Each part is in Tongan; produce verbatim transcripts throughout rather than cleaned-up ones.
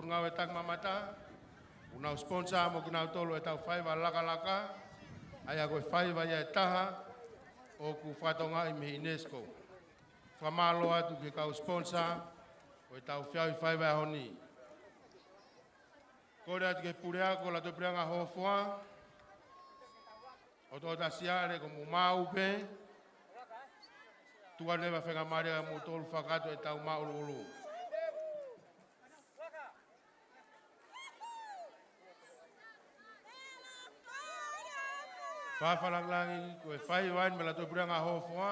Ngāue Takimamata, ʻoku nau sponsor mo kinautolu ʻetau faiva lakalaka, ʻa ia ko e faiva ia ʻe taha ʻoku fakatokangaʻi mei he UNESCO. Fakamālō atu ki he kau sponsor ʻo ʻetau feʻauhi faiva ʻaho ni. Kole atu ki he puleako Lātū Puleʻanga Hofoa, ʻo Toketā Siale, ko mou maʻu pē, tuku atu leva faingamālie kia moutolu fakakakato ʻetau māʻuluʻulu. Fakalangilangi, ko e faiva eni mei Lātū Puleʻanga Hofoa,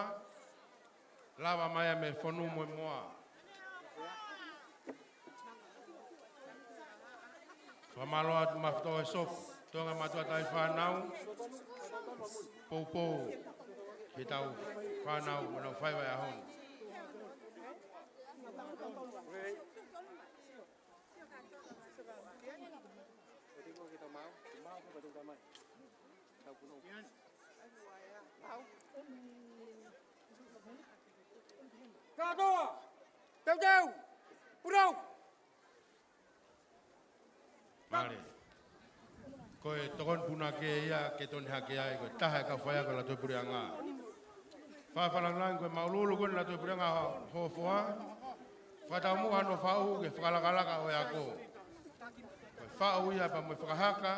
lava mai ia mei he fonu mo e moa. Fakamālō atu mafaufau e sopu, Tonga Mātuʻa Taʻahine Fānau, poupou ki heʻetau fānau mo ʻenau faiva ʻaho ni. Kātoa! Teuteu! Purau! Mālie. Ko e tokoni punake ia ke tonu hake ai, ko e taha e kau faiako Lātū Puleʻanga. Fakalangilangi ko e māʻuluʻulu ko eni Lātū Puleʻanga Hofoa, fakataumuʻa hono faʻu ke fakalakalaka ʻo e ako. Ko e faʻu ia pea mo e fakahaka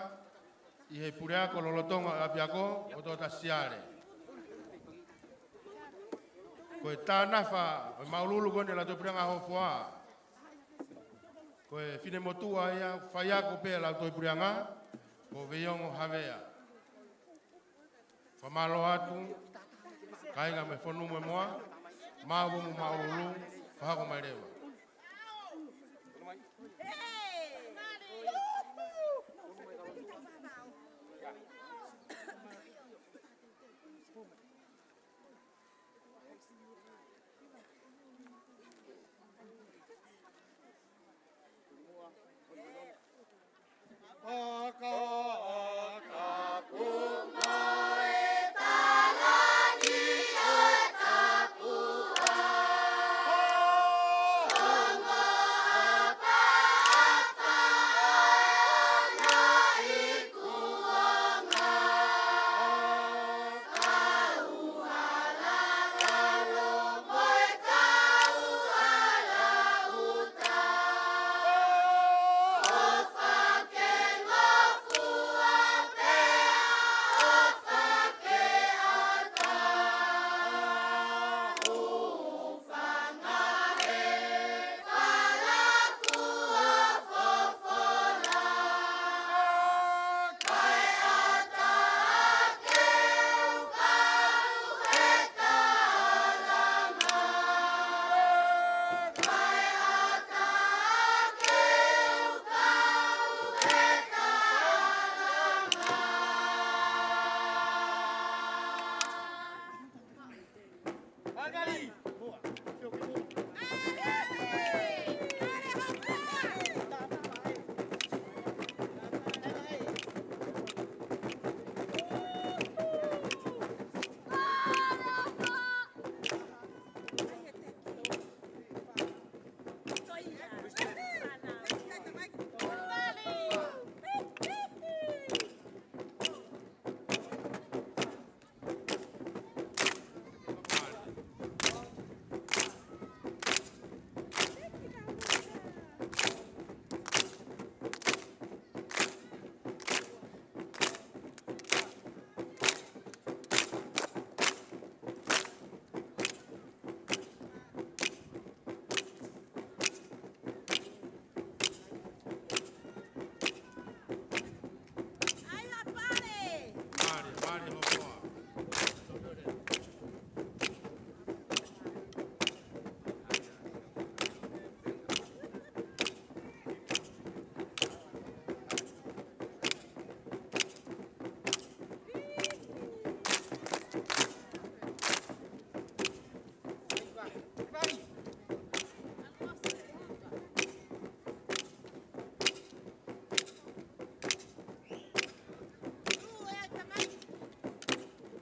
ʻi he puleako lolotonga ʻo e ʻapiako ʻo Toketā Siale. Ko e tānafa ʻo e māʻuluʻulu ko eni Lātū Puleʻanga Hofoa, ko e finemotuʻa ia, faiako pē Lātū Puleʻanga, ko Veiongo Havea. Fakamālō atu, kāinga mei he fonu mo e moa, maʻu pē homou māʻuluʻulu, fakahoko mai leva.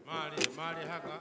Mālie, mālie haka.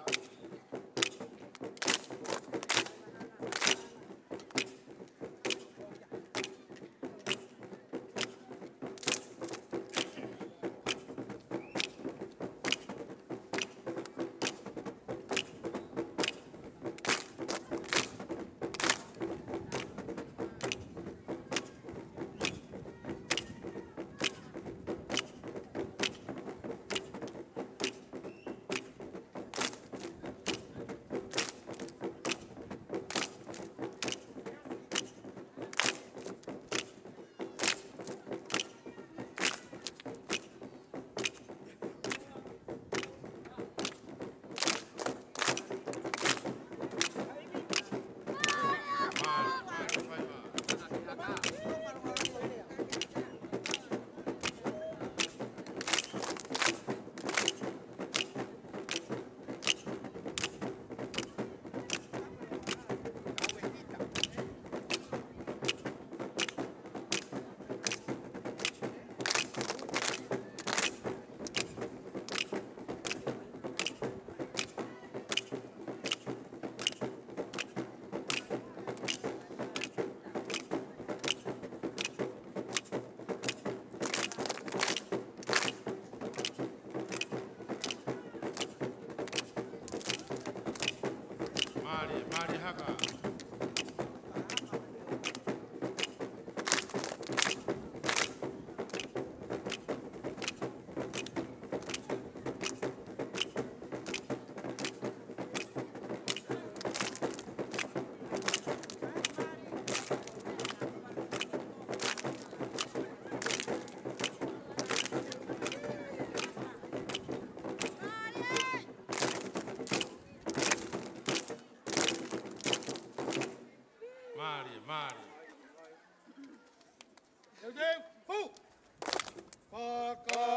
Teuteu, fou! Fakaʻataku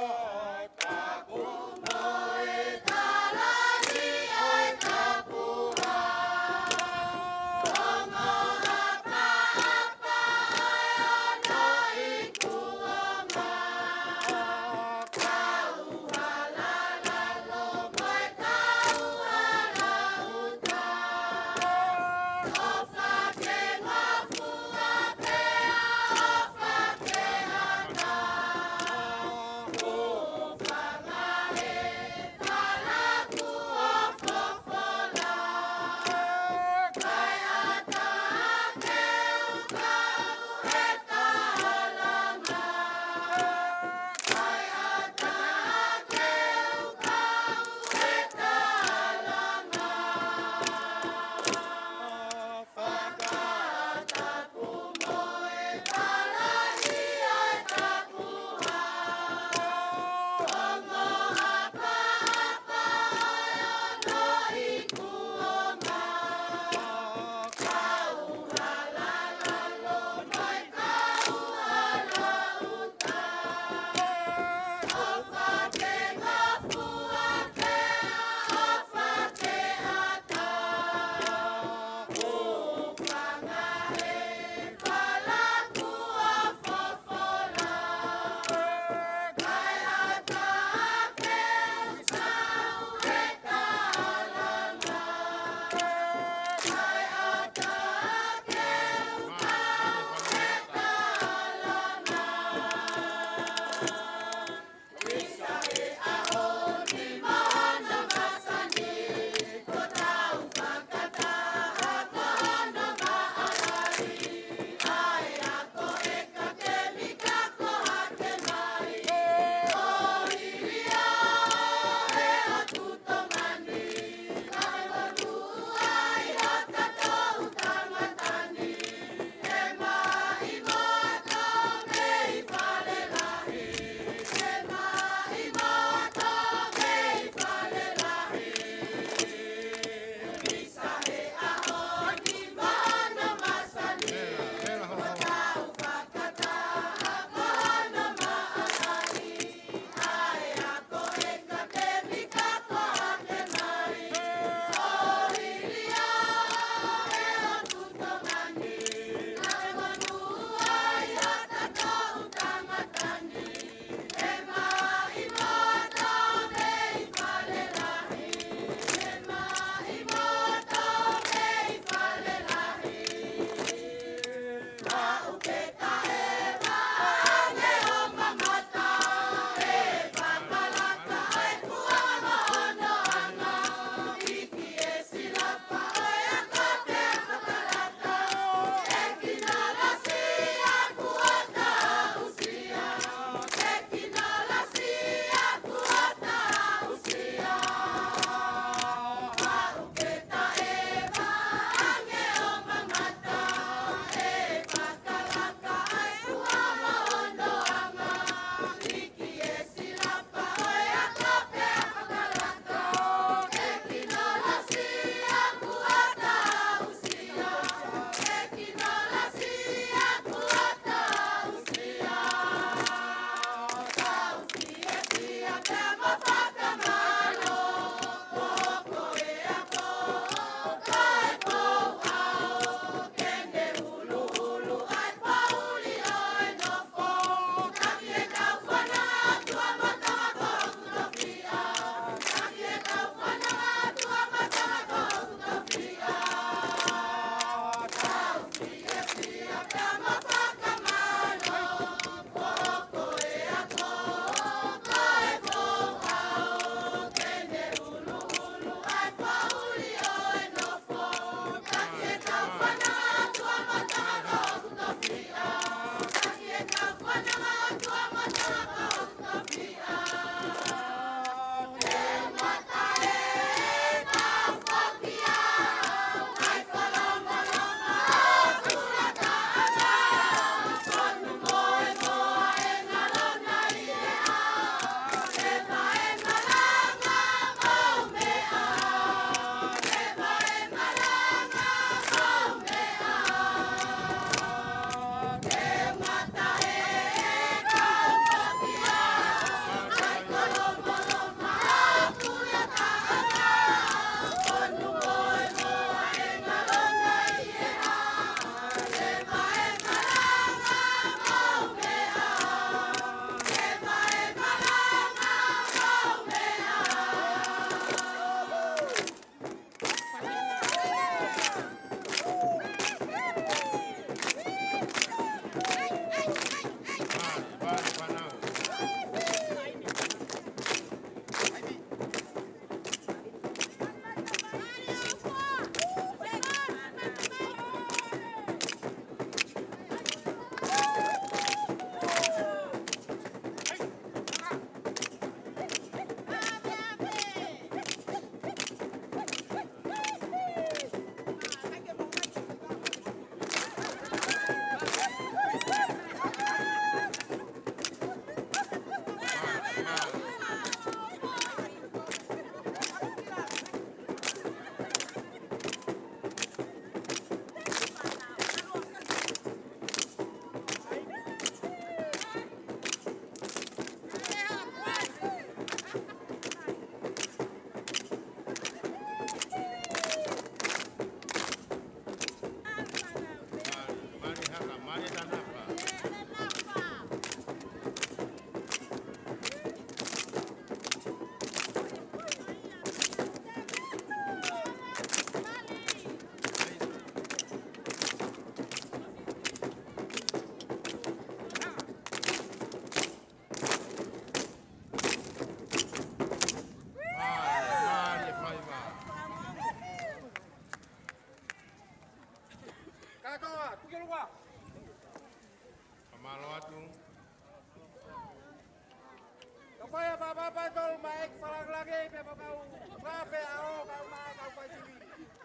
Fakalāngilangi pea mo e kau fakafofonga, kau mai, kau faisivi.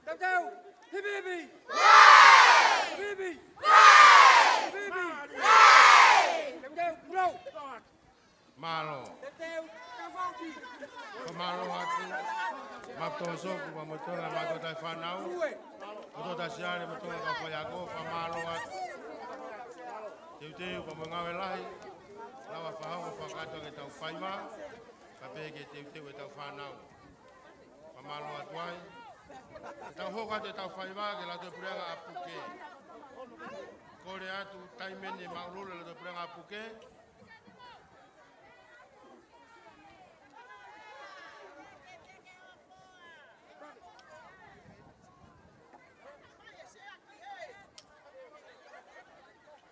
Teuteu, hipi hipi. Hipi hipi. Hipi hipi. Teuteu, kulo. Mālō. Teuteu, kafaki. Ko mālō atu. Mātou soku, mātou mātou tai fānau. Mātou tai siale, mātou kau faiako, fakamālō atu. Teuteu, pea mo e ngāue lahi. Lava fakahoko fakakātoa ke tau faiva. Ka pehē ke teuteu ʻetau fānau. Fakamālō atu ai. Tau hoko atu ʻetau faiva ki he Lautohi Puleʻanga ʻa Puke. Kole atu taimi ni Māʻululu Lautohi Puleʻanga ʻa Puke.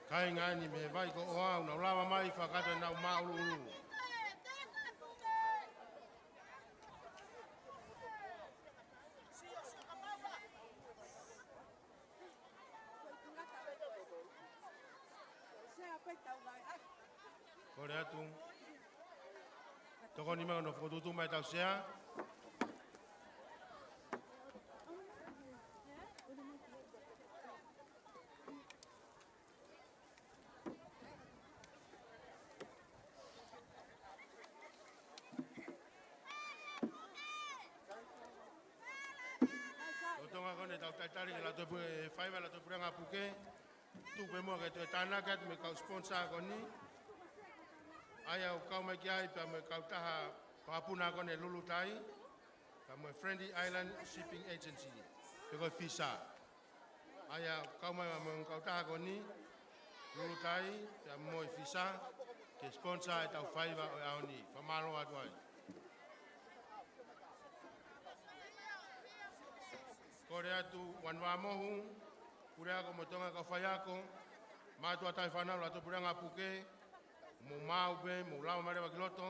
Kāinga ni mei Vaikoʻoa, ʻoku nau lava mai fakataha ʻenau Māʻululu. Kole atu. Tokoni mai ʻo fokotuʻutuʻu mai ʻetau sea. Lolotonga ko eni ʻetau talitali ki he Lautohi Pu-, e faiva Lautohi Puleʻanga ʻa Puke. Tuku pē muʻa ke toe tānaki atu mo e kau sponsor ko eni. ʻA ia ʻoku kau mai ki ai pea mo e kautaha vakapuna ko eni Lulutai. Pea mo e Friendly Island Shipping Agency. Pe ko e Fisa. ʻA ia, kau mai mo e kautaha ko eni, Lulutai, pea mo e Fisa, ke sponsor ʻetau faiva ʻo e ʻaho ni. Fakamālō atu ai. Kole atu, Uanivamohu, puleako mo e toenga kau faiako, mātuʻa tai fānau Lautohi Puleʻanga ʻa Puke, mou maʻu pē, mou lava mai leva ki loto.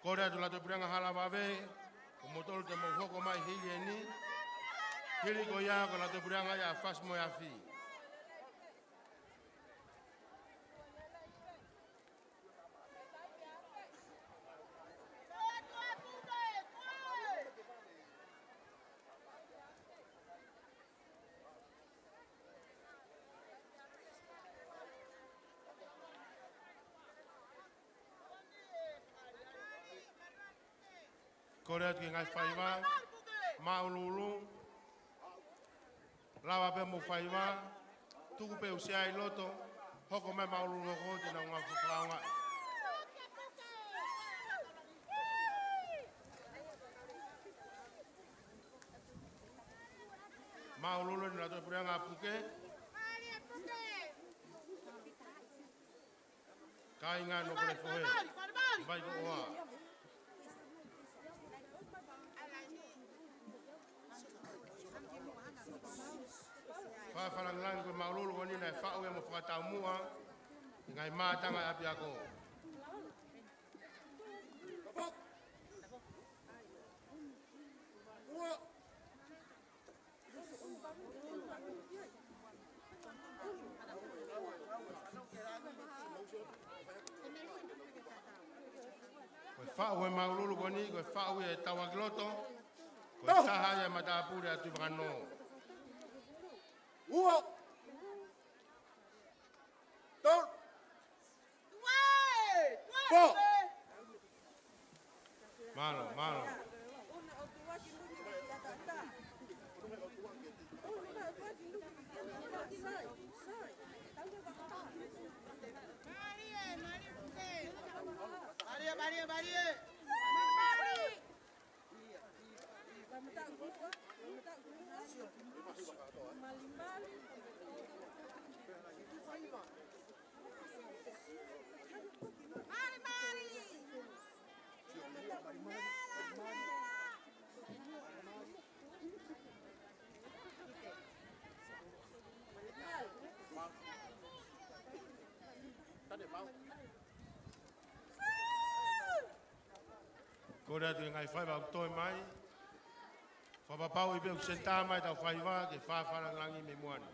Kole atu Lautohi Puleʻanga Halavave, ko moutolu te mou hoko mai hili eni. Hili ko ia ko Lautohi Puleʻanga ia ʻa Fasi mo e Afi. Kole atu ki he ngaahi faiva, Māʻululu, lava pē mou faiva, tuku pē ʻeku sea ʻi loto, hoko mai Māʻululu hoko te nau ngaahi fakaonga. Māʻululu eni Lautohi Puleʻanga ʻa Puke. Kāinga ʻo Nukuʻalofa, Vaikoʻoa. Fakafakalāngilangi ko e māʻululu ko eni naʻe faʻu ia mo fakataumuʻa ʻi he ngaahi mātanga ʻapiako. Ko e faʻu e māʻululu ko eni, ko e faʻu ia ʻe tauʻaki loto, ko e taha ia e matāpule ʻa Tuʻivakanō. Ua. Tolu. Four. Mālō, mālō. Mālie, mālie, mālie. Kole atu e ngaahi faiva ʻoku toe mai. Fakapapauʻi pē ʻoku senitā mai ʻetau faiva ke fakafakalāngilangi mei muʻa ni.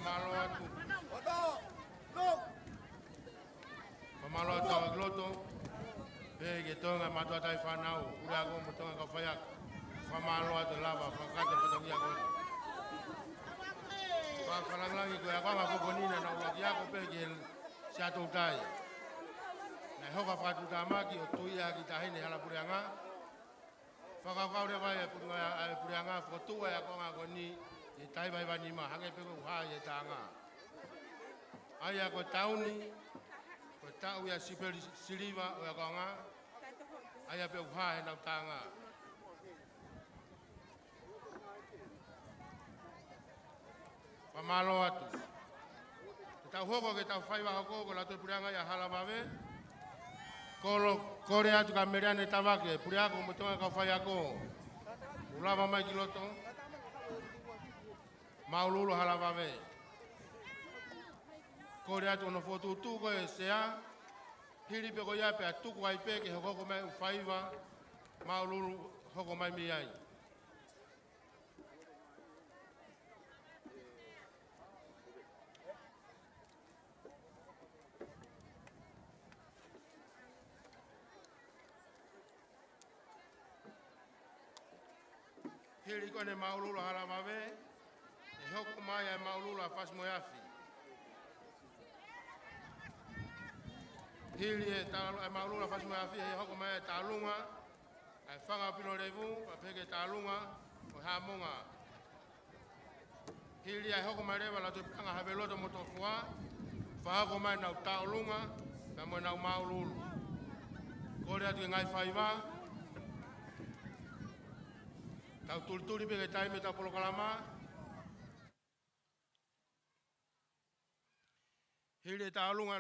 Mālō atu. Fakamālō atu ʻa e loto. Pehē ki he toenga mātuʻa tauhi fānau, puleako mo e toenga kau faiako. Fakamālō atu e lava fakakakato e fatongia ko eni. Fakafakalāngilangi ko e akoʻanga foki ko eni naʻa nau ʻuluaki ako pē ki he Siaʻatoutai. Naʻe hoko ʻa e fakatuʻutāmaki ʻo tuʻi ʻaki e taʻahine hala puleʻanga. Fakakaukau leva ʻa e puleʻanga, ʻa e puleʻanga fokotuʻu e akoʻanga ko eni ʻi he taha hiva hiva nima, hangē pē ko e hā ʻi he tānga. ʻA ia ko e taʻu ni, ko e taʻu ia sipeli siliva ʻo e akoʻanga, ʻa ia pē ʻoku hā heʻenau tānga. Fakamālō atu. Te tau hoko ki he taʻu faiva hoko, ko e Lautohi Puleʻanga ia ʻa Halavave. Kole, kole atu kia Meleane Tavake, puleako mo e toenga kau faiako, ʻo lava mai ki loto. Māʻuluʻulu Halavave. Kole atu hono fokotuʻutuʻu ko e sea. Hili pē ko ia pea tuku ai pē ke hokohoko mai e ʻū faiva māʻuluʻulu hoko mai mei ai. Hili ko eni e māʻuluʻulu ʻa Halavave, ʻe hoko mai ʻa e māʻuluʻulu ʻa Fasimoeafi. Hili e ta-, e māʻuluʻulu ʻa Fasimoeafi, ʻe hoko mai e Taʻolunga, ʻa e Fanga ʻo Pilolevu, pea pehē ki he Taʻolunga ʻo Haʻamonga. Hili ia ʻe hoko mai leva e Lautohi Puleʻanga Haveloto Motuʻafoa, fakahoko mai ʻenau Taʻolunga, pea mo ʻenau māʻuluʻulu. Kole atu ki he ngaahi faiva. Tau tulituli pē ki he taimi ʻetau polokalama. Hili e Taʻolunga,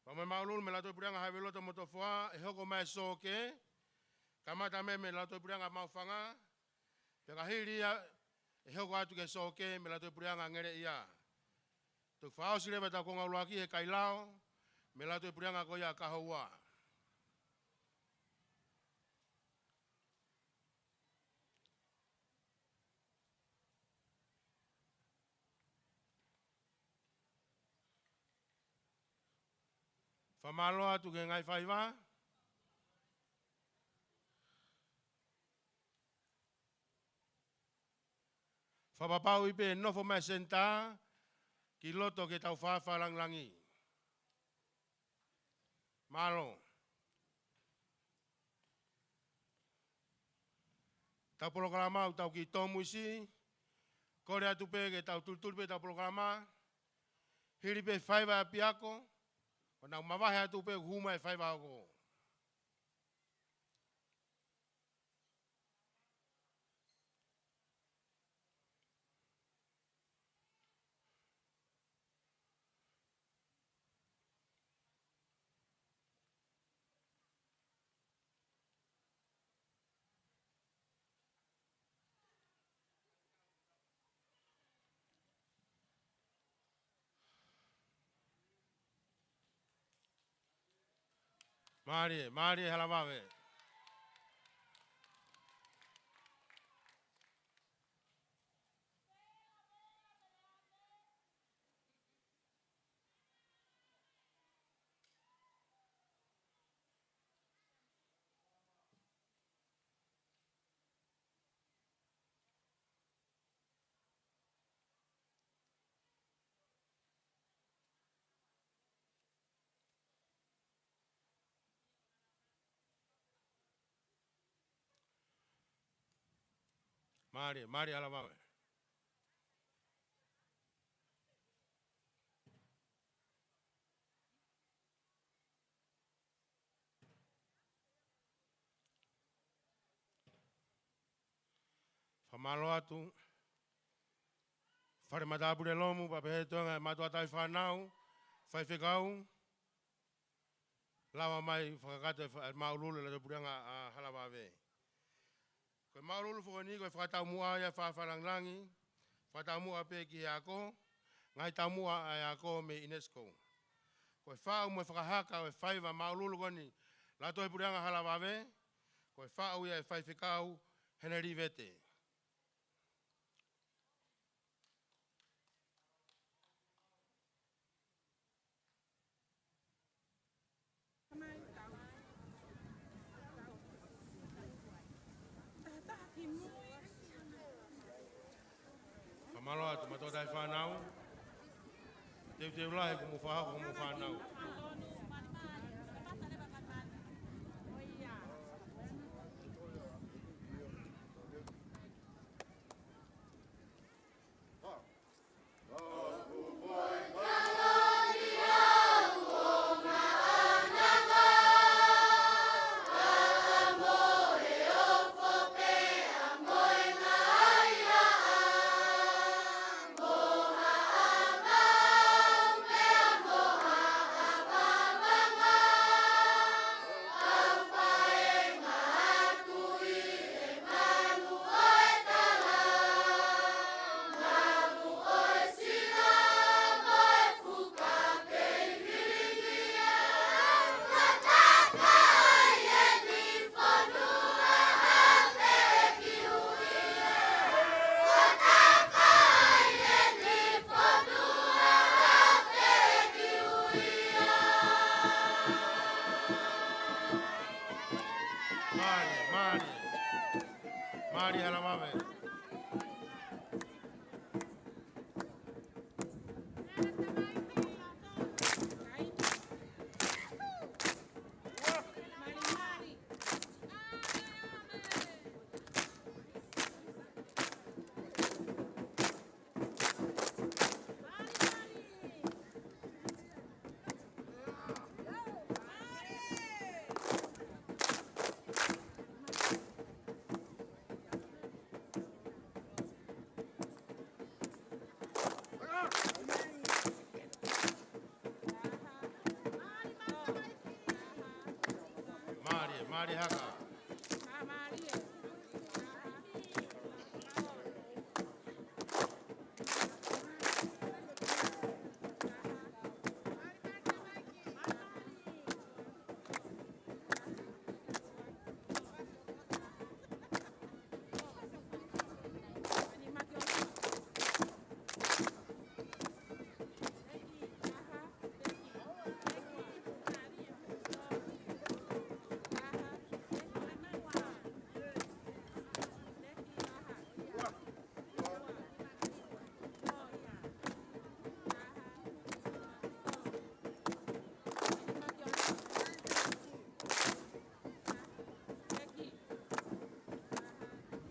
pea mo e māʻuluʻulu mei he Lautohi Puleʻanga Haveloto Motuʻafoa, ʻe hoko mai e sōkē, kamata mei, mei he Lautohi Puleʻanga Maʻufanga, pea ka hili ia, ʻe hoko atu ki he sōkē mei he Lautohi Puleʻanga Ngeleʻia. Toki fakaʻosi leva ʻetau konga ʻuluaki he kailao, mei he Lautohi Puleʻanga ko ia ʻa Kahoua. Fakamālō atu ki he ngaahi faiva. Fakapapauʻi pē ʻe nofo mai e senitā ki loto ki heʻetau fakafakalāngilangi. Mālō. Tau polokalama ʻoku tau kiʻi tōmuisi. Kole atu pē ke tau tulituli pē ʻetau polokalama. Hili pē faiva ʻapiako, ʻo nau mavahe atu pē ʻoku hū mai e faiva hoko. Mālie, mālie Halavave. Mālie, mālie Halavave. Fakamālō atu. Fale Matāpule Lomu, pea pehē toenga e mātuʻa tauhi fānau, faifekau, lava mai fakakakato e fa-, e māʻuluʻulu e Lautohi Puleʻanga ʻa Halavave. Ko e māʻuluʻulu foki eni, ko e fakataumuʻa ia fakafakalāngilangi, fakataumuʻa pē ki he ako, ngaahi taumuʻa ʻa e ako mei he UNESCO. Ko e faʻu mo e fakahaka ʻo e faiva māʻuluʻulu ko eni, Lautohi Puleʻanga Halavave, ko e faʻu ia ʻe Faifekau Heneli Vete. Mālō atu, mātuʻa taʻefānau. Teuteu lahi ko hoʻomou fakahoko hoʻomou fānau. Mālie, mālie. Mālie hala vave. Mālie, mālie haka.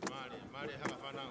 Mālie, mālie haka fānau.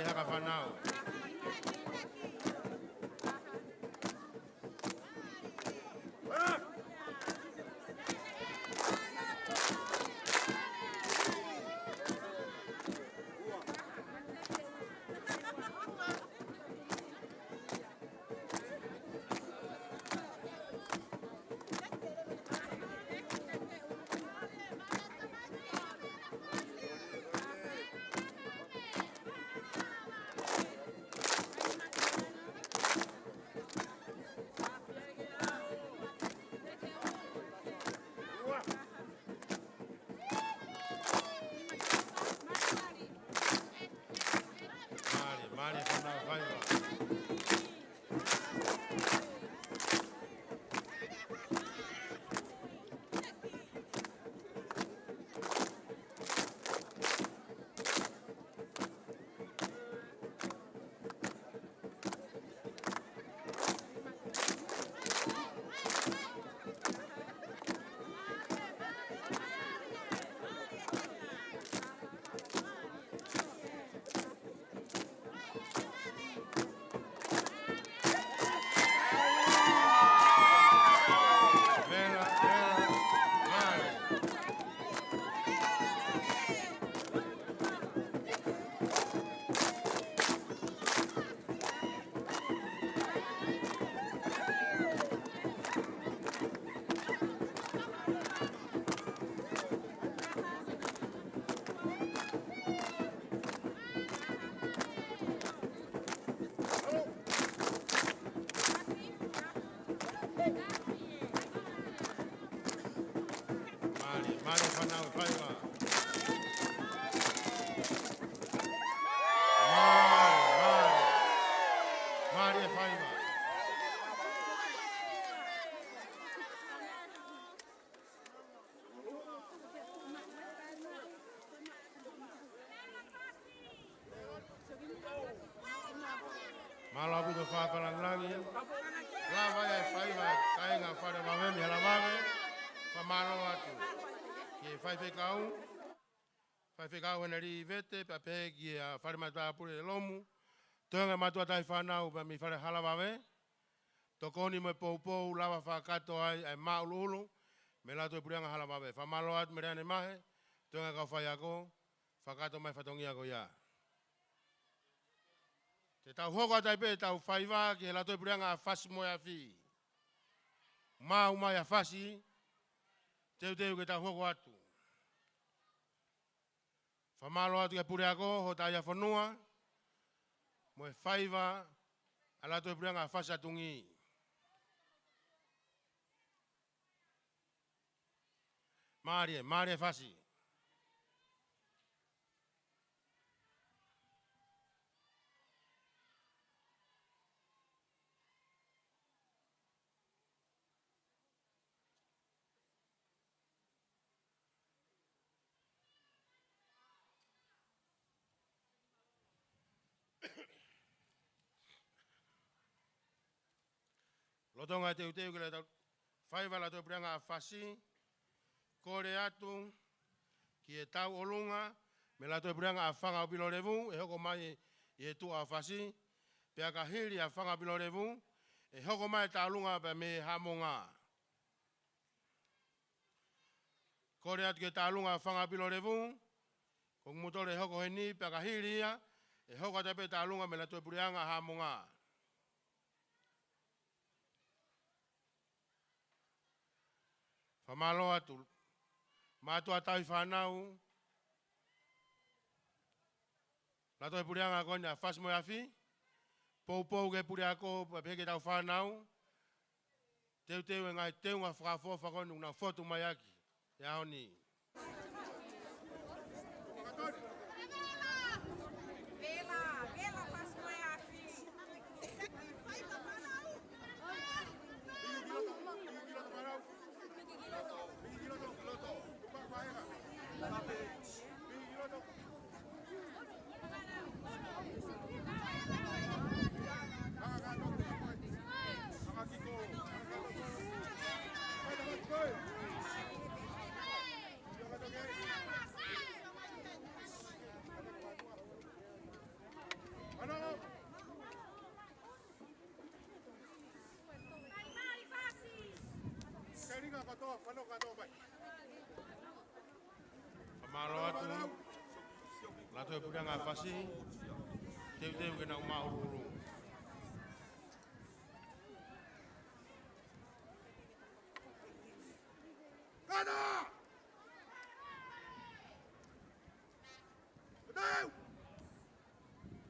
Haka fānau. Mālie, mālie fānau Faiva. Mālie, mālie fānau Faiva. Mālie, mālie. Mālie Faiva. Mālō ʻaupito fāfā langilangi. Lava ia e Faiva, kāinga Fale Vave mei Halavave. Fakamālō atu ki he faifekau, faifekau Heneli Vete, pea pehē ki he falematāpule Lomu, toenga mātuʻa tauhi fānau pea mei Fale Halavave. Tokoni mo e poupou lava fakakakato ai ʻa e māʻuluʻulu mei he Lautohi Puleʻanga Halavave. Fakamālō atu Meleane Mahe, toenga kau faiako, fakakakato mai fatongia ko ia. Te tau hoko atu ai pē ʻetau faiva ki he Lautohi Puleʻanga ʻa Fasi mo e Afi. Maʻu mai ʻa Fasi, teuteu ke tau hoko atu. Fakamālō atu ki he puleako, hotau ʻa e fonua, mo e faiva ʻa e Lautohi Puleʻanga ʻa Fasi ʻa Tungi. Mālie, mālie Fasi. Lolotonga e teuteu ki he Lautohi, faiva Lautohi Puleʻanga ʻa Fasi, kole atu ki he tauʻolunga mei he Lautohi Puleʻanga ʻa Fanga ʻo Pilolevu, ʻe hoko mai ʻi he tuʻa ʻo Fasi, pea ka hili ʻa Fanga ʻo Pilolevu, ʻe hoko mai e tauʻolunga pea mei Haʻamonga. Kole atu ki he tauʻolunga ʻa Fanga ʻo Pilolevu, ko Ngumutole ʻe hoko heni, pea ka hili ia, ʻe hoko atu pē tauʻolunga mei he Lautohi Puleʻanga ʻa Haʻamonga. Fakamālō atu. Mātuʻa tauhi fānau, Lautohi Puleʻanga ko eni ʻa Fasi mo e Afi, poupou ki he puleako, pea pehē ki heʻetau fānau, teuteu e ngaahi teunga fakaʻofoʻofa ko eni ʻoku nau fotu mai ʻaki he ʻaho ni. Vela, vela Fasi mo e Afi. Fakamālō atu. Lātū e puleʻanga Fasi. Teuteu ke nau māʻulūʻulū. Kata! Teuteu!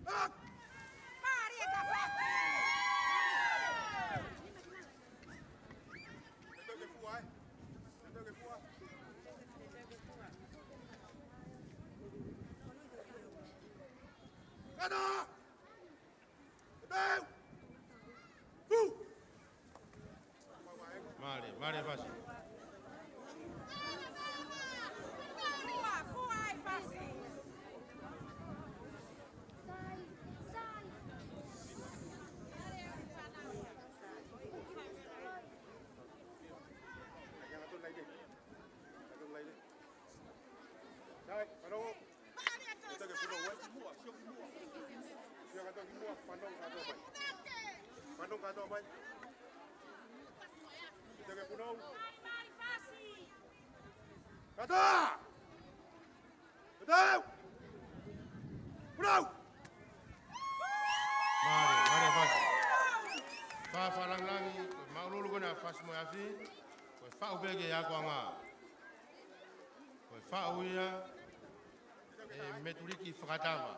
Up! Kata! Teuteu! Fu! Mālie, mālie Fasi. Fua, fua ai Fasi. Sai, fanongo. Kita ke puno, eh. Sio katoa ki muʻa, fanongo kātoa mai. Fanongo kātoa mai. Kita ke puno. Kata! Kata! Puno! Mālie, mālie Fasi. Fakalangilangi, māʻulūʻulū ko ena Fasi mo e afi, ko e faʻu pē ke akoʻanga. Ko e faʻu ia, e metuliki fakatava.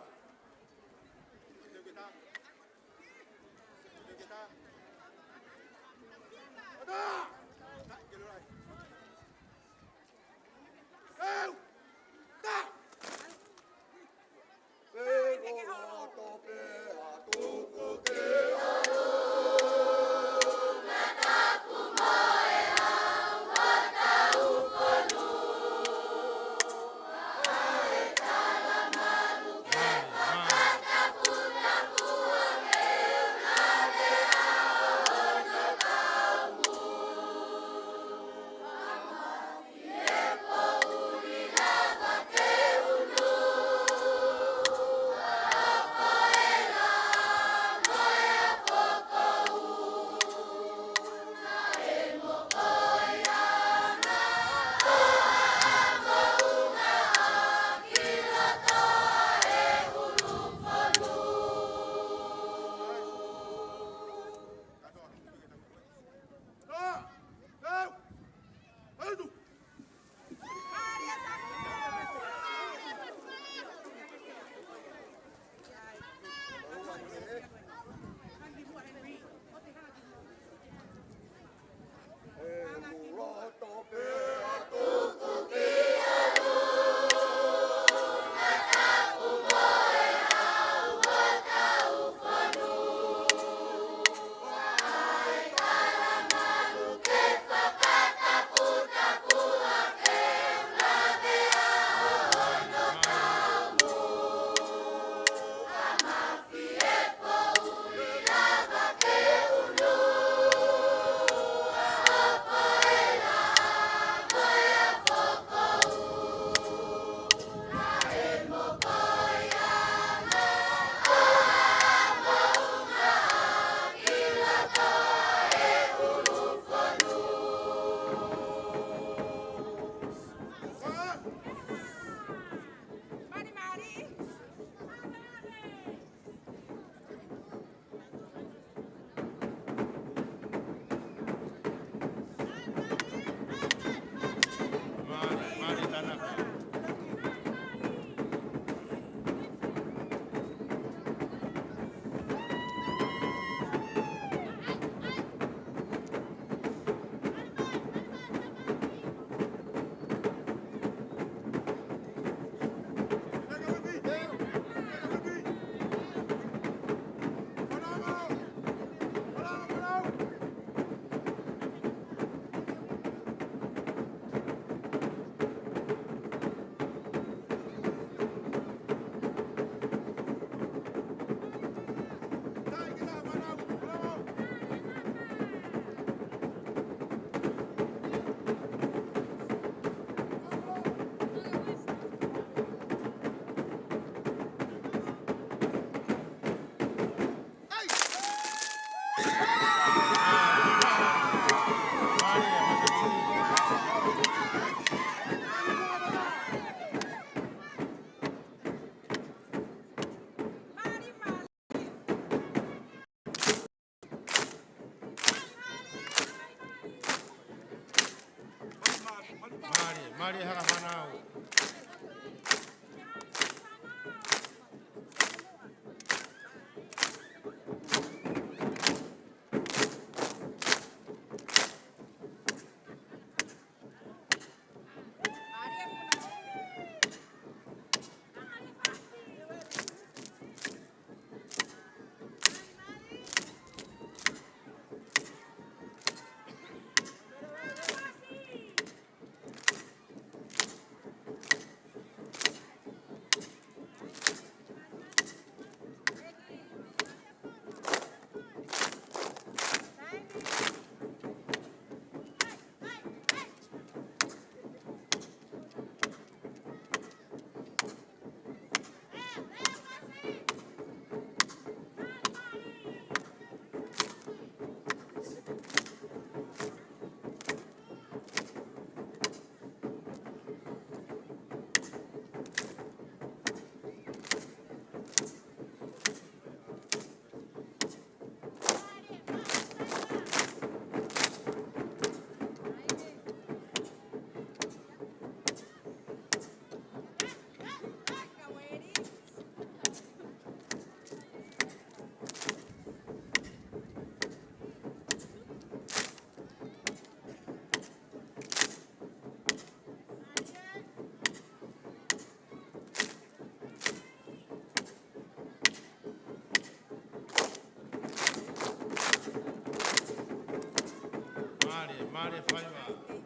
Mālie haka fānau. Mālie, mālie faiva.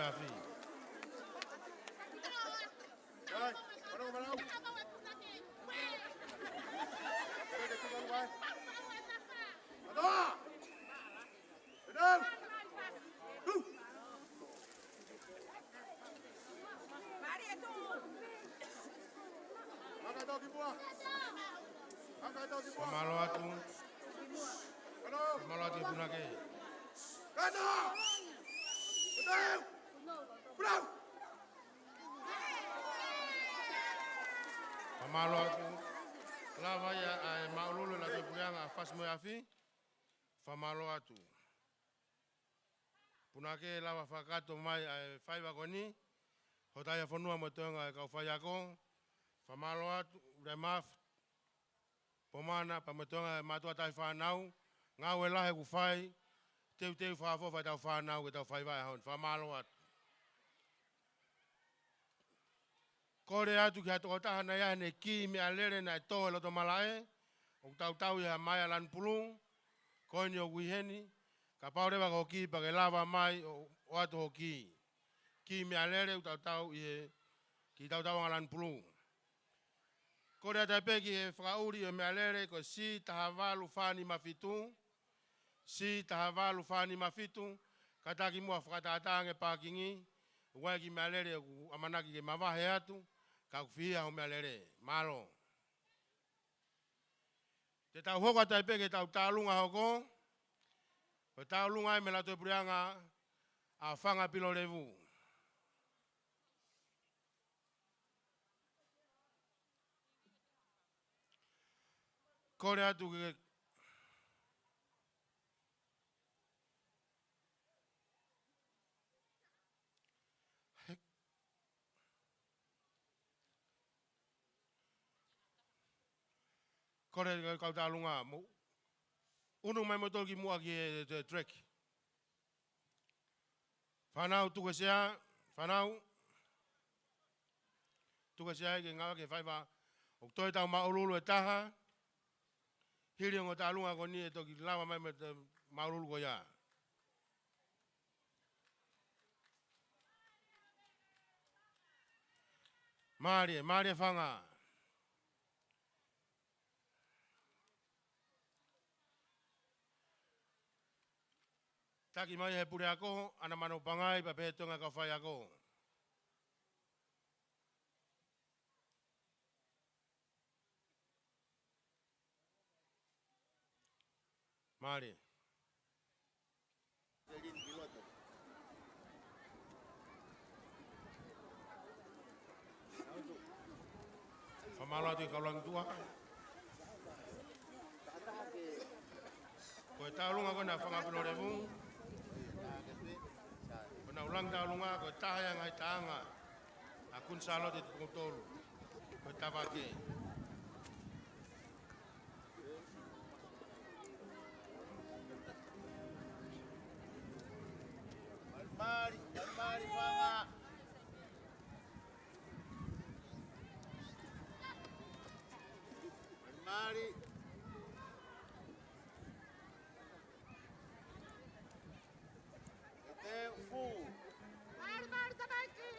Afi. Fakamālō atu. Fakamālō atu ki he punake. Fakamālō atu. Lava ia ʻa e māʻululu ʻa e Lato ʻi Puleʻanga, Fasi mo e Afi. Fakamālō atu. Punake, lava fakakakato mai ʻa e faiva ko eni. Hota ia fonua mo e toenga e kau faiako. Fakamālō atu, Ulemaf, Pomana, pea mo e toenga e mātuʻa taʻefānau. Ngāue lahi ʻoku fai, teuteu fakaʻofoʻofa ʻetau fānau ke tau faiva he ʻaho ni. Fakamālō atu. Kole atu ki ha tokotaha naʻe ʻi ai haʻane kī meʻalele naʻe tō he loto malaʻe, ʻoku tautau ʻi ha maea lanu pulū, ko eni ʻoku ʻi heni, kapau leva ko ho kī pea ke lava mai ʻo, ʻoatu ho kī. Kī meʻalele ʻoku tautau ʻi he kiʻi tautauʻanga lanu pulū. Kole atu ai pē ki he fakaʻuli ʻo e meʻalele ko e C taha valu fā nima fitu, C taha valu fā nima fitu, kātaki muʻa fakatātā ange pākingi, ʻoku ʻi ai e kiʻi meʻalele ʻoku ʻamanaki ke mavahe atu, ka ʻoku fiha hoʻo meʻalele. Mālō. Te tau hoko atu ai pē ki heʻetau tālunga hoko, ko e tālunga ia mei he Lato ʻi Puleʻanga ʻa Fanga Pilolevu. Kole atu ke, kole atu ki he kau tālunga, mou unu mai moutolu ki muʻa ki he, he track. Fānau, tuku e sea, fānau. Tuku e sea ke ngāueʻaki he faiva. ʻOku toe ʻetau māʻululu ʻe taha. Hili ongo tālunga ko eni ʻe toki lava mai mo e māʻululu ko ia. Mālie, mālie Fanga. Taki mai he puleako, ʻAna Mano Pangai, pea pehē toenga kau faiako. Mālie. Fakamālō atu ki he kau langitua. Ko e tālunga ko ena ʻa Fanga Pilolevu. Ko ʻenau langi tālunga, ko e taha ia e ngaahi taʻanga ʻa Kuini Sālote Tupou Tolu. Ko e tavake. Mali, mali, Fanga. Mali. Ete fu. Mali, mali, tamaiki.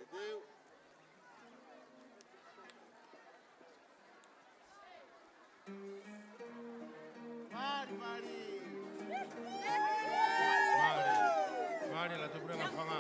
Ete. Mali, mali. Mali, mali, Lato ʻi Puleʻanga, Fanga.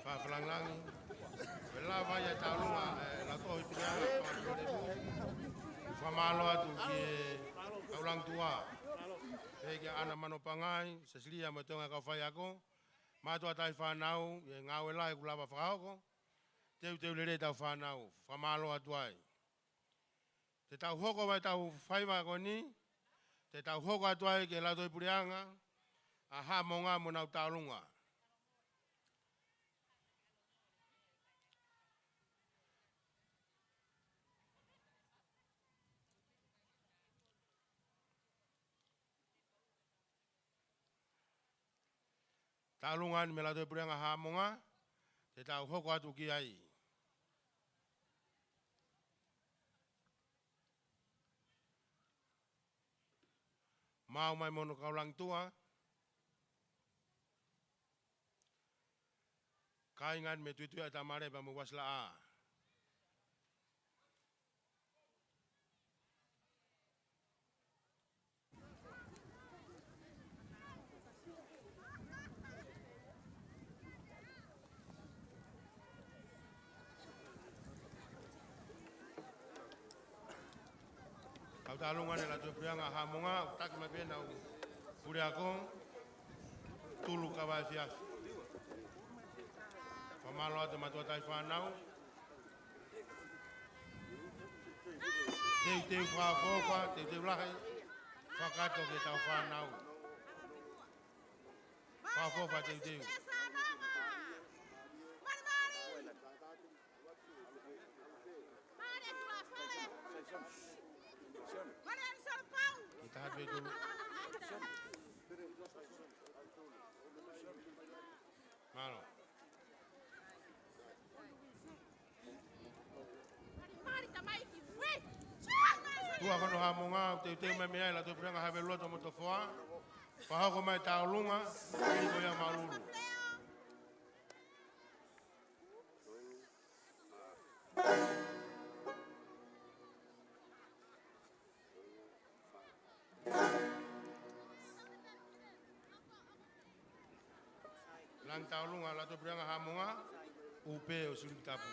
Fakalāngilangi. Pea lava ia e tauʻolunga, ʻe, Lautohi Puleʻanga. Fakamālō atu ki he kau langitua. Pea kia ʻAna Manopangai, Sesilia mo e toenga kau faiako. Mātuʻa taʻi fānau, ʻi he ngāue lahi kuo lava fakahoko. Teuteu lelei ʻetau fānau. Fakamālō atu ai. Te tau hoko mai ʻetau faiva ko eni, te tau hoko atu ai ki he Lautohi Puleʻanga ʻa Haʻamonga mo ʻenau tauʻolunga. Tauʻolunga eni mei he Lautohi Puleʻanga Haʻamonga, te tau hoko atu ki ai. Maʻu mai mo hono kau langitua. Kāinga eni mei Tuituia, Tamale pea mo Uasilaʻā. Kau tauʻolunga eni Lautohi Puleʻanga Haʻamonga, ʻoku taki mai pē ʻenau puleako, tulu kava efiafi. Fakamālō atu mātuʻa taʻi fānau. Teuteu fakaʻofoʻofa, teuteu lahi, fakakakato ki heʻetau fānau. Fakaʻofoʻofa teuteu. Ki he taha pē tulu. Mālō. Tuʻa ko hono Haʻamonga, teuteu mai mei ai Lautohi Puleʻanga Havelua Tomotofoa. Fakahoko mai tauʻolunga, ko ia mālulu. Langi tauʻolunga Lautohi Puleʻanga Haʻamonga, ʻupe ʻo Silivitapu.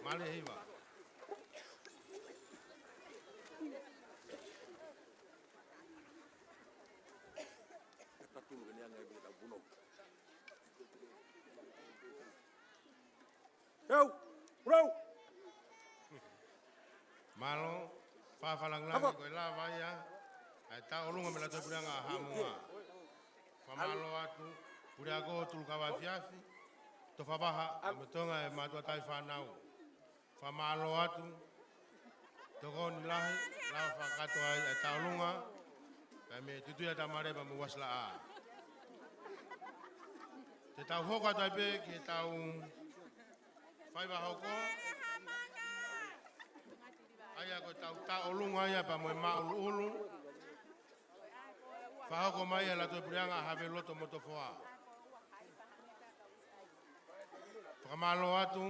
Mālie e hiva. Mālō, fakafakalāngilangi ko e lava ia ʻa e tauʻolunga mei he Latopuleʻanga ʻa Haʻamonga. Fakamālō atu, Puleako Tulukava Afiafi, Tofa Vaha, mo e toenga e mātuʻa taʻefānau. Fakamālō atu, tokoni lahi, lava fakakakato ai e tauʻolunga, pea mei Tutuila Tamale pea mo Uasilaʻā. Te tau hoko atu ai pē ki heʻetau faiva hoko. ʻA ia ko ʻetau tauʻolunga ia pea mo e māʻuluʻulu. Fakahoko mai ʻe he Latopuleʻanga ʻa Haveluloto Motofoa. Fakamālō atu,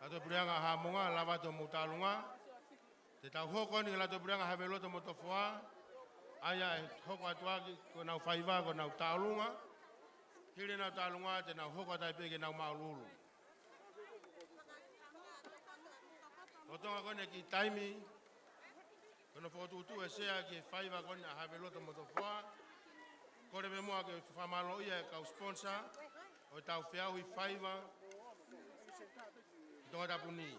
Latopuleʻanga ʻa Haʻamonga, lava atu hoʻomou tauʻolunga. Te tau hoko eni ki he Latopuleʻanga ʻa Haveluloto Motofoa, ʻa ia ʻe hoko atu ʻaki ko ʻenau faiva, ko ʻenau tauʻolunga. Hili ʻenau tauʻolunga, te nau hoko atu ai pē ki heʻenau māʻuluʻulu. Lolotonga ko eni e kiʻi taimi, ko hono fokotuʻutuʻu e sea ki he faiva ko eni ʻa Haveluloto Motofoa. Kole pē muʻa ke fakamālōʻia e kau sponsor ʻo ʻetau feʻauhi faiva ʻi Tongatapu ni.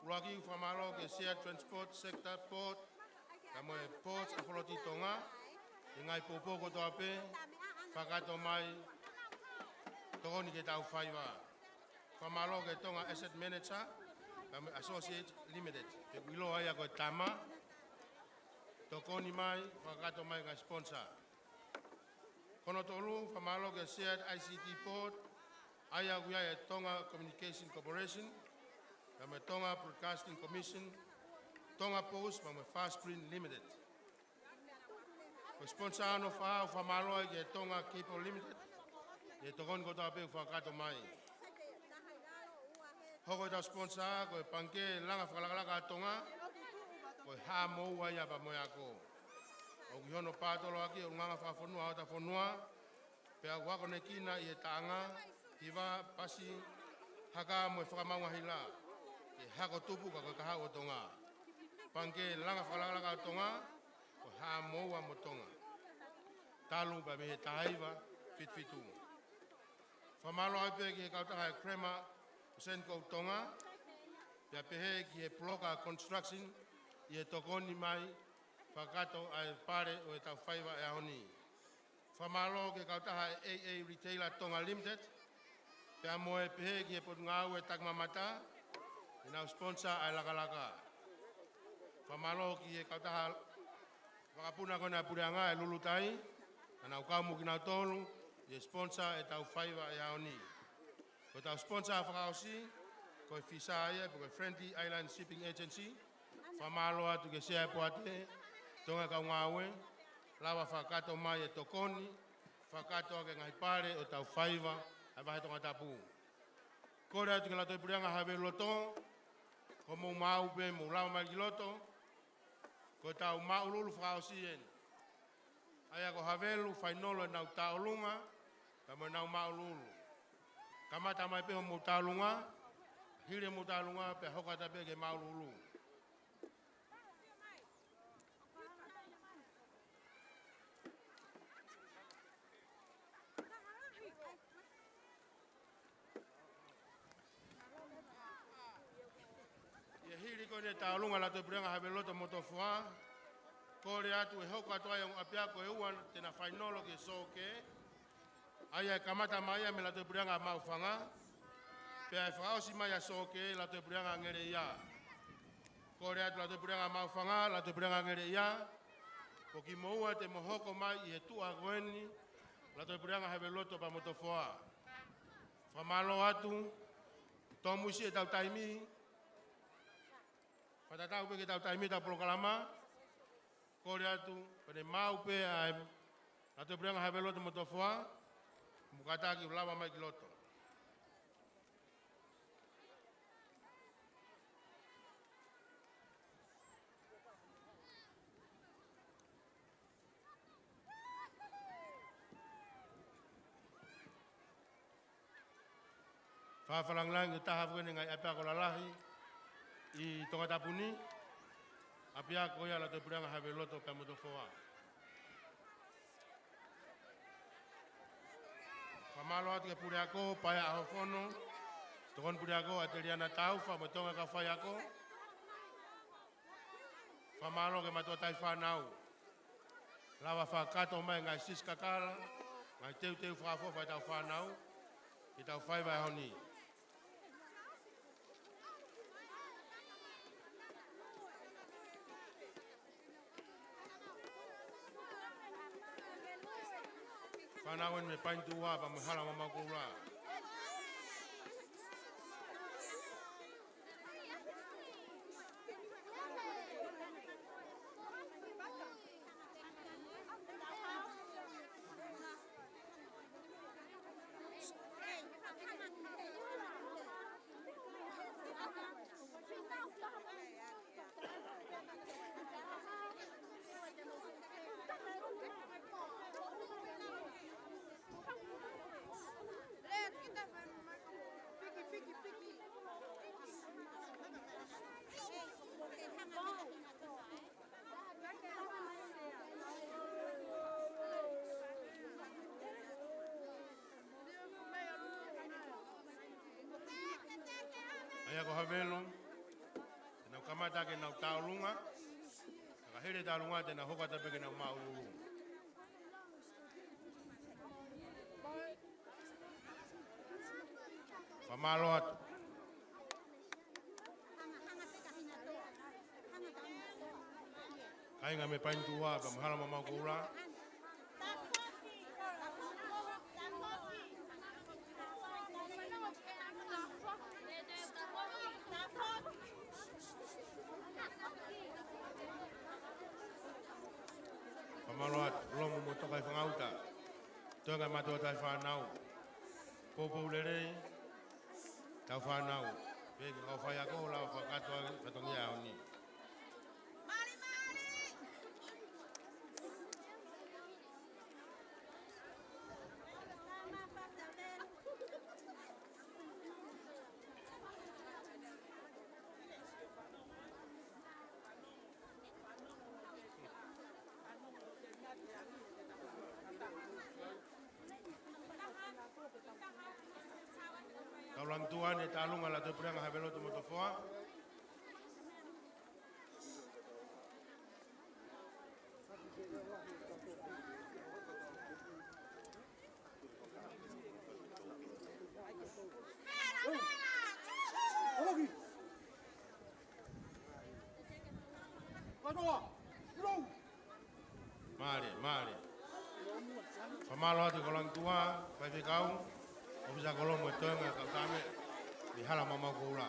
ʻUluaki, fakamālō ki he Sea Transport Sector Board, pea mo e Ports Authority Tonga, ʻi he ngaahi poupou kotoa pē, fakakakato mai, tokoni ki heʻetau faiva. Fakamālō ki he Tonga Asset Manager, pea mo e Associate Limited, pea ʻoku ʻiloa ia ko e Tama, tokoni mai, fakakakato mai ngaahi sponsor. Ko hono tolu, fakamālō ki he Sea I C T Board, ʻa ia ʻoku ʻi ai e Tonga Communication Corporation, pea mo e Tonga Broadcasting Commission, Tonga Post, pea mo e Fast Print Limited. Ko e sponsor hono fā, ʻoku fakamālō ai ki he Tonga Cable Limited, ʻi he tokoni kotoa pē ʻoku fakakakato mai. Hoko ʻetau sponsor ko e Pangikē Langa Fakalakalaka ʻa Tonga, ko e Haʻa Moua ia pea mo e Ako. ʻOku ʻi hono pātoloaki ʻo e ʻulungaanga fakafonua ʻo hotau fonua, pea ʻoku akonekina ʻi he taʻanga, hiva, pasi, haka mo e fakamaau ngaahi lā, ke hako tupu ka ko e kahaʻu ʻo Tonga. Pangikē Langa Fakalakalaka ʻa Tonga, ko e Haʻa Moua mo Tonga. Talu pē mei he taha hiva fitu fitu. Fakamālō ai pē ki he kautaha e Kramer Senko Tonga, pea pehē ki he Puloka Construction ʻi he tokoni mai fakakakato ʻa e pale ʻo ʻetau faiva he ʻaho ni. Fakamālō ki he kautaha e A A Retailer Tonga Limited, pea mo e pehē ki he Potungāue Takimamata, ʻi heʻenau sponsor ʻa e lakalaka. Fakamālō ki he kautaha vakapuna ko ena ʻa e Puleʻanga, e Lulutai, naʻa nau kau mo kinautolu ʻi he sponsor ʻetau faiva he ʻaho ni. Ko ʻetau sponsor fakaʻosi, ko e Fisa ia, pe ko e Friendly Island Shipping Agency. Fakamālō atu ki he Sea e Poate, toenga e kau ngāue, lava fakakakato mai e tokoni, fakakakato ʻaki e ngaahi pale ʻo ʻetau faiva he vahe Tongatapu. Kole atu ki he Latopuleʻanga ʻa Haveluloto, ko hoʻomou maau pē mou lava mai ki loto, ko ʻetau māʻuluʻulu fakaʻosi eni. ʻA ia ko Havelu, fainolo ʻenau tauʻolunga, pea mo ʻenau māʻuluʻulu. Kamata mai pē hoʻomou tauʻolunga, hili hoʻomou tauʻolunga, pea hoko atu pē ki he māʻuluʻulu. ʻI he hili ko eni e tauʻolunga ʻa e Latopuleʻanga ʻa Haveluloto Motofoa, kole atu ʻe hoko atu ai e ongo ʻapiako ʻe ua te na fainolo ki he sōkē. ʻA ia ʻe kamata mai ia mei he Latopuleʻanga ʻa Maʻufanga, pea ʻe fakaʻosi mai ʻa e sōkē ʻi he Latopuleʻanga ʻa Ngeleʻia. Kole atu Latopuleʻanga ʻa Maʻufanga, Latopuleʻanga ʻa Ngeleʻia, ko kimoua te mou hoko mai ʻi he tuʻa ko eni, Latopuleʻanga ʻa Haveluloto pea mo Motofoa. Fakamālō atu, tōmuisi ʻetau taimi, fakatatau pē ki heʻetau taimi ʻetau polokalama, kole atu, pea ne maau pē ʻa e Latopuleʻanga ʻa Haveluloto Motofoa, mo kātaki ʻo lava mai ki loto. Fakafakalāngilangi ki he taha foki eni e ngaahi ʻapiako lalahi ʻi Tongatapu ni, ʻapiako ia ʻa Lātū Puleʻanga Haveloto pea mo Tofoa. Fakamālō atu ki he puleako, Paea ʻAhofono, tokoni puleako, ʻAteliana Taufa, mo e toenga kau faiako. Fakamālō ki he mātuʻa taʻefānau. Lava fakakakato mai e ngaahi sisikakala, ngaahi teuteu fakaʻofoʻofa ʻetau fānau, ke tau fai he ʻaho ni. Fānau eni mei Paini Tuʻa pea mo Hala Mamaʻo Koula. ʻA ia ko Havelu, te nau kamata ke nau tauʻolunga, ka hili e tauʻolunga te nau hoko atu pē ke nau māʻuluʻulu. Fakamālō atu. Kāinga mei Paini Tuʻa pea mo Hala Mamaʻo Koula. Fakamālō atu, Lomu mo Toka ʻi Fangauta. Toenga mātuʻa taʻefānau. Poupou lelei ʻetau fānau. Pea ki he kau faiako, lava fakakakato e fatongia ʻo e ʻaho ni. Kau Langitua ni, tauʻolunga Lātū Puleʻanga Haveloto mo Tofoa. Mālie, mālie. Fakamālō atu ki he kau Langitua, faifekau, ʻōfisa kolo mo e toenga kau tame, mei Hala Mamaʻo Koula.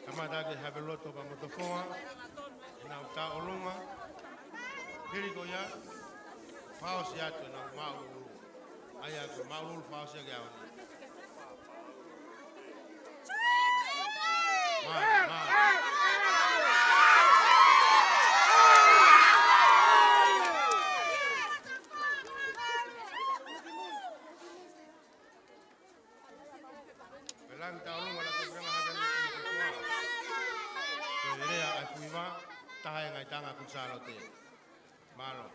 Kamata ʻaki ʻe Haveloto pea mo Tofoa ʻenau tauʻolunga. Hili ko ia, fakaʻosi atu ʻenau māʻuluʻulu. ʻA ia ko e māʻuluʻulu fakaʻosi ʻaki e ʻaho ni. Mālie, mālie. Pea langi tauʻolunga Lātū Puleʻanga Haveloto mo Tofoa. Ko e lea ʻa e Fuiva, taha e ngaahi taʻanga ʻo Kuini Sālote. Mālō.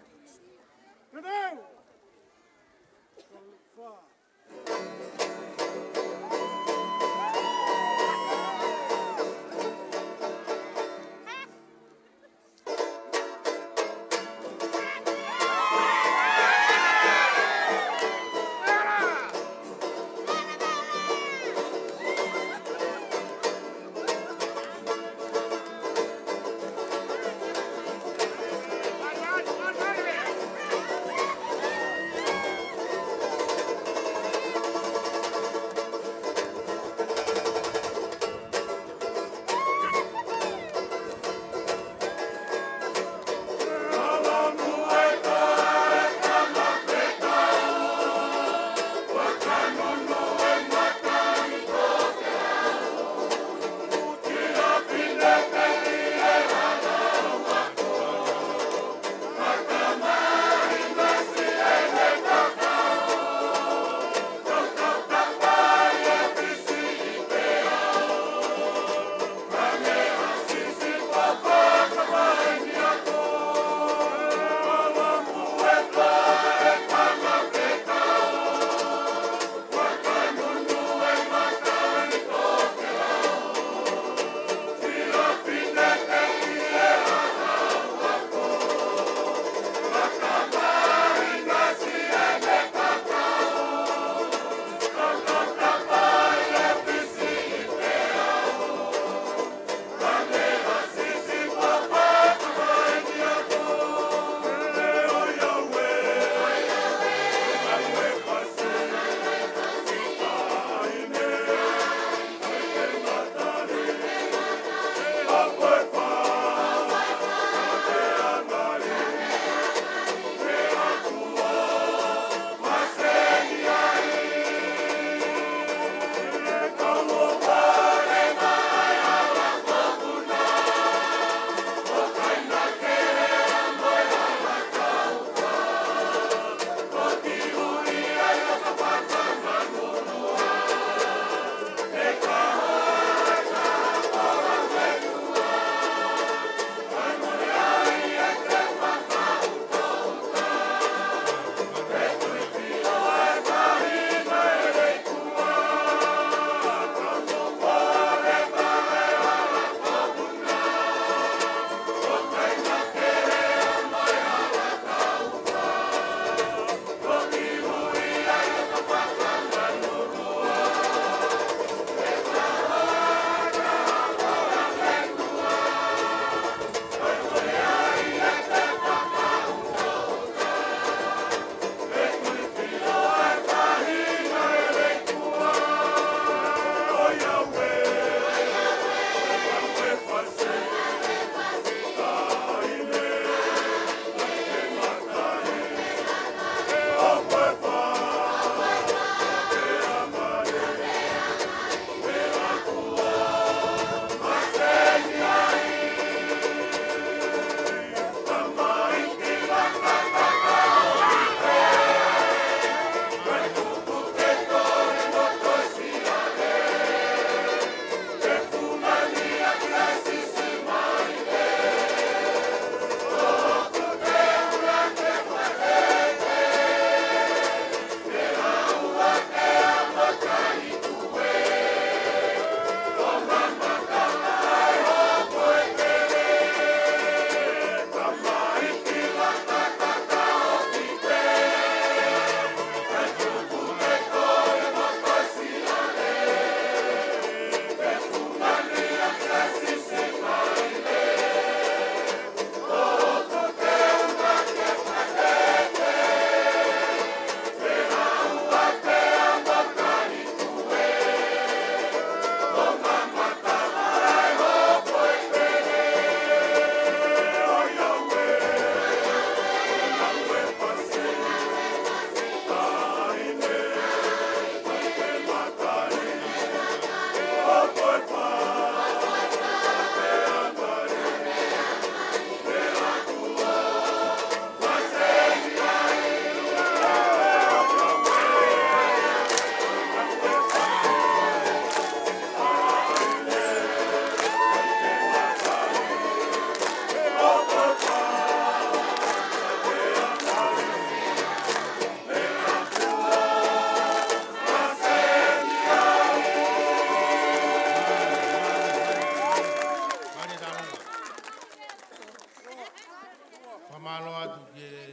Mālō atu ki he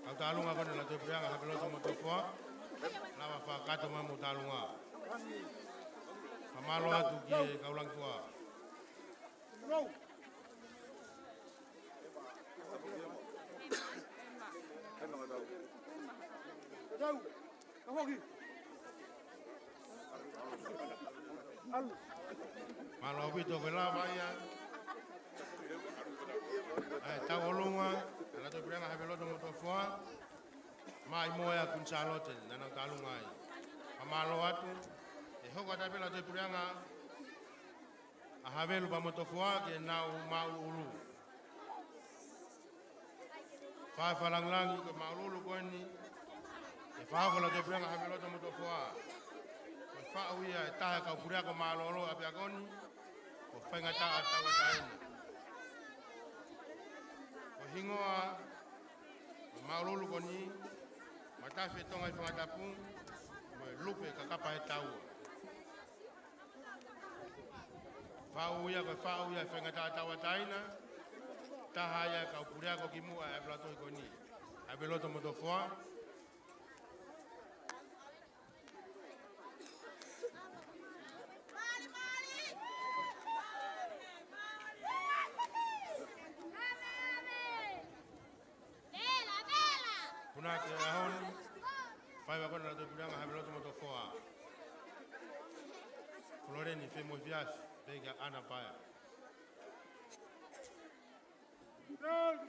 kau tālunga ko eni ʻa e Lototui Puleʻanga Haveloto Motofoa. Lava fakakakato mai mo e tālunga. Mālō atu ki he kau langituʻa. Mālō ʻaupito, ko e lava ia ʻa e tauʻolunga ʻa e Lototui Puleʻanga Haveloto Motofoa, mai mo e ʻa Kuini Sālote naʻa nau tālunga ai. Ka mālō atu, ʻe hoko atu pē ʻa e Lototui Puleʻanga ʻa Havelu pea mo Motofoa ke nau māʻuluʻulu. Fai fakalāngilangi ko e māʻuluʻulu ko eni, ʻe fakahoko ʻe he Lototui Puleʻanga Haveloto Motofoa. Ko e faʻu ia ʻe taha e kau puleako mālōlō ʻapiako ni, ko Faingataʻa Tauʻatāina. Ko e hingoa ʻo e māʻuluʻulu ko eni, Matafi ʻe Tonga ʻi Fangatapu, mo e Lupe Kakapa ʻe Taua. Faʻu ia, ko e faʻu ia ʻe Faingataʻa Tauʻatāina, taha ia e kau puleako kimuʻa ʻa e ʻapi lotoi ko eni, ʻapi loto Motofoa. Puna ke ahon, fai wa kona Lototui Puleʻanga Haveloto Motofoa. Floreni, fai mo e fiasi, pea kia Ana Paea.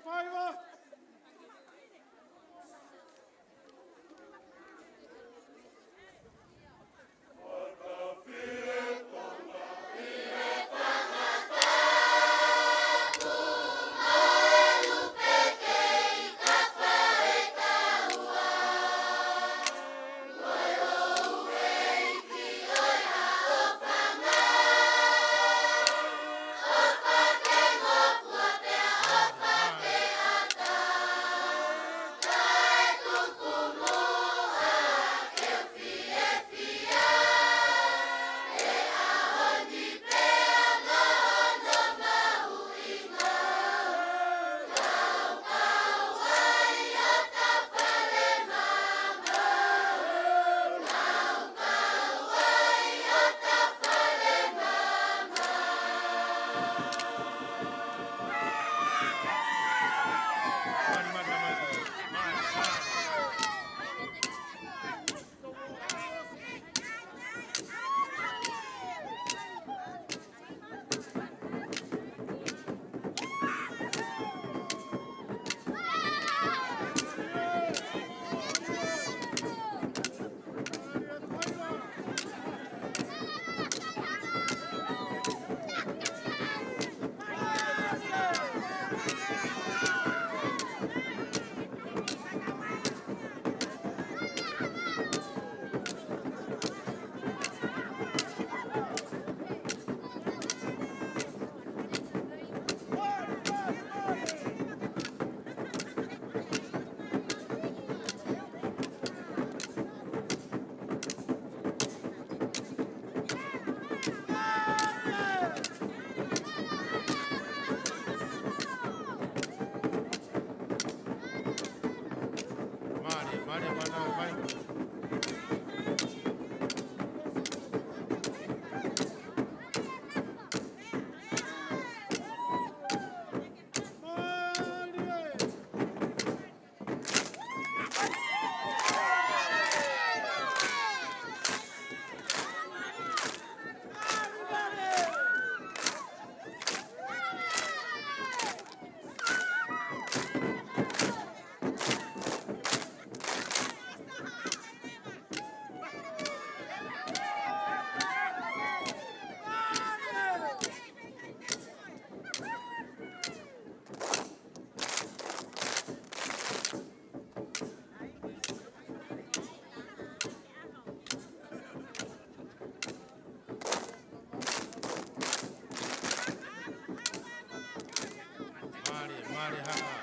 Fai wa. Mālie, mālie, mālie, mālie. Mālie, mālie haka.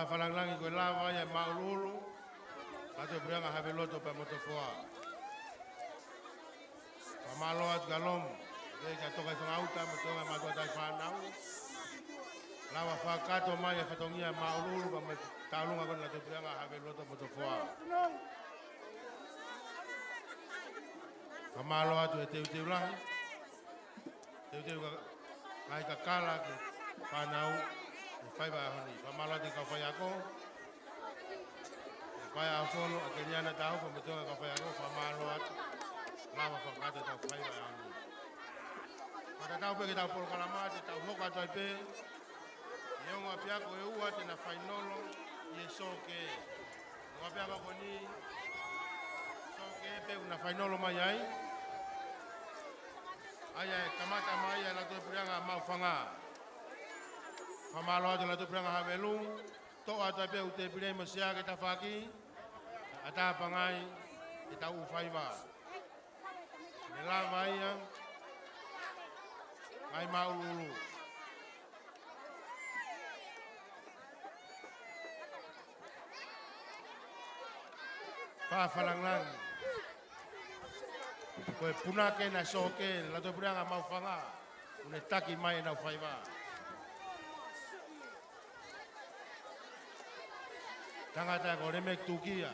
Fakalangilangi ko e lava ia ʻa e māʻuluʻulu, Lātū Puleʻanga Haveluloto pea mo Tofoa. Fakamālō atu kia Lomu, pea kia Toka ʻi Fangauta, mo e toenga mātuʻa taʻefānau. Lava fakakakato mai ʻa e fatongia māʻuluʻulu, pea mo e tauʻolunga ko eni Lātū Puleʻanga Haveluloto mo Tofoa. Fakamālō atu ʻe teuteu lahi. Teuteu ka, ngaahi kakala ki he fānau, ʻi he faiva ʻaho ni. Fakamālō atu ki he kau faiako. Paea Afono, ʻa Keliana Taufo, mo e toenga kau faiako, fakamālō atu. Lava fakakakato ʻetau faiva ʻaho ni. Fakatatau pē ki heʻetau polokalama, te tau hoko atu ai pē. ʻI he ongo ʻapiako ʻe ua te na fainolo ʻi he sōkē. Ongo ʻapiako ko eni, sōkē pē ʻoku na fainolo mai ai. ʻA ia ʻe kamata mai ʻa e Lātū Puleʻanga Maʻufanga. Fakamālō atu Lātū Puleʻanga Havelu, toʻo atu ai pē ʻū tēpile mo e sea ke tafaʻaki, ʻatā pangai ʻetau ʻū faiva. Ne lava ia, ngaahi māʻuluʻulu. Fakalangilangi. Ko e punake ʻena sōkē, Lātū Puleʻanga Maʻufanga, ʻoku ne taki mai ʻenau faiva. Tangata ko Lemeki Tukia.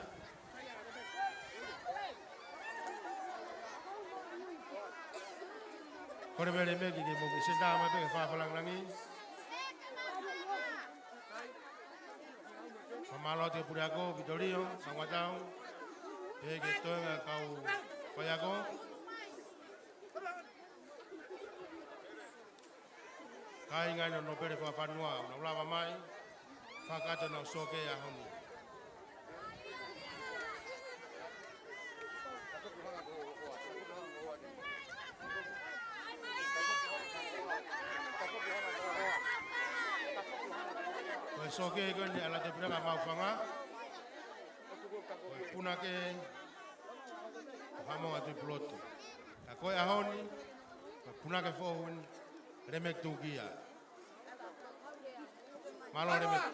Ko Lemeki, Lemeki ke mo ki senta mai pē ke fakalangilangi. Fakamālō atu ki he puleako, Vitolio Sanguatau. Pehē ki he toenga kau faiako. Kāinga ʻi he nōpele fakafanua, ʻoku nau lava mai, fakakakato ʻenau sōkē ʻaho ni. Ko e sōkē ko eni ʻa Lātū Puleʻanga Maʻufanga. Ko e punake ʻo Haʻamonga Tuʻipulotu. Ka ko e ʻaho ni, ko e punake foʻou eni, Lemeki Tukia. Mālō Lemeki.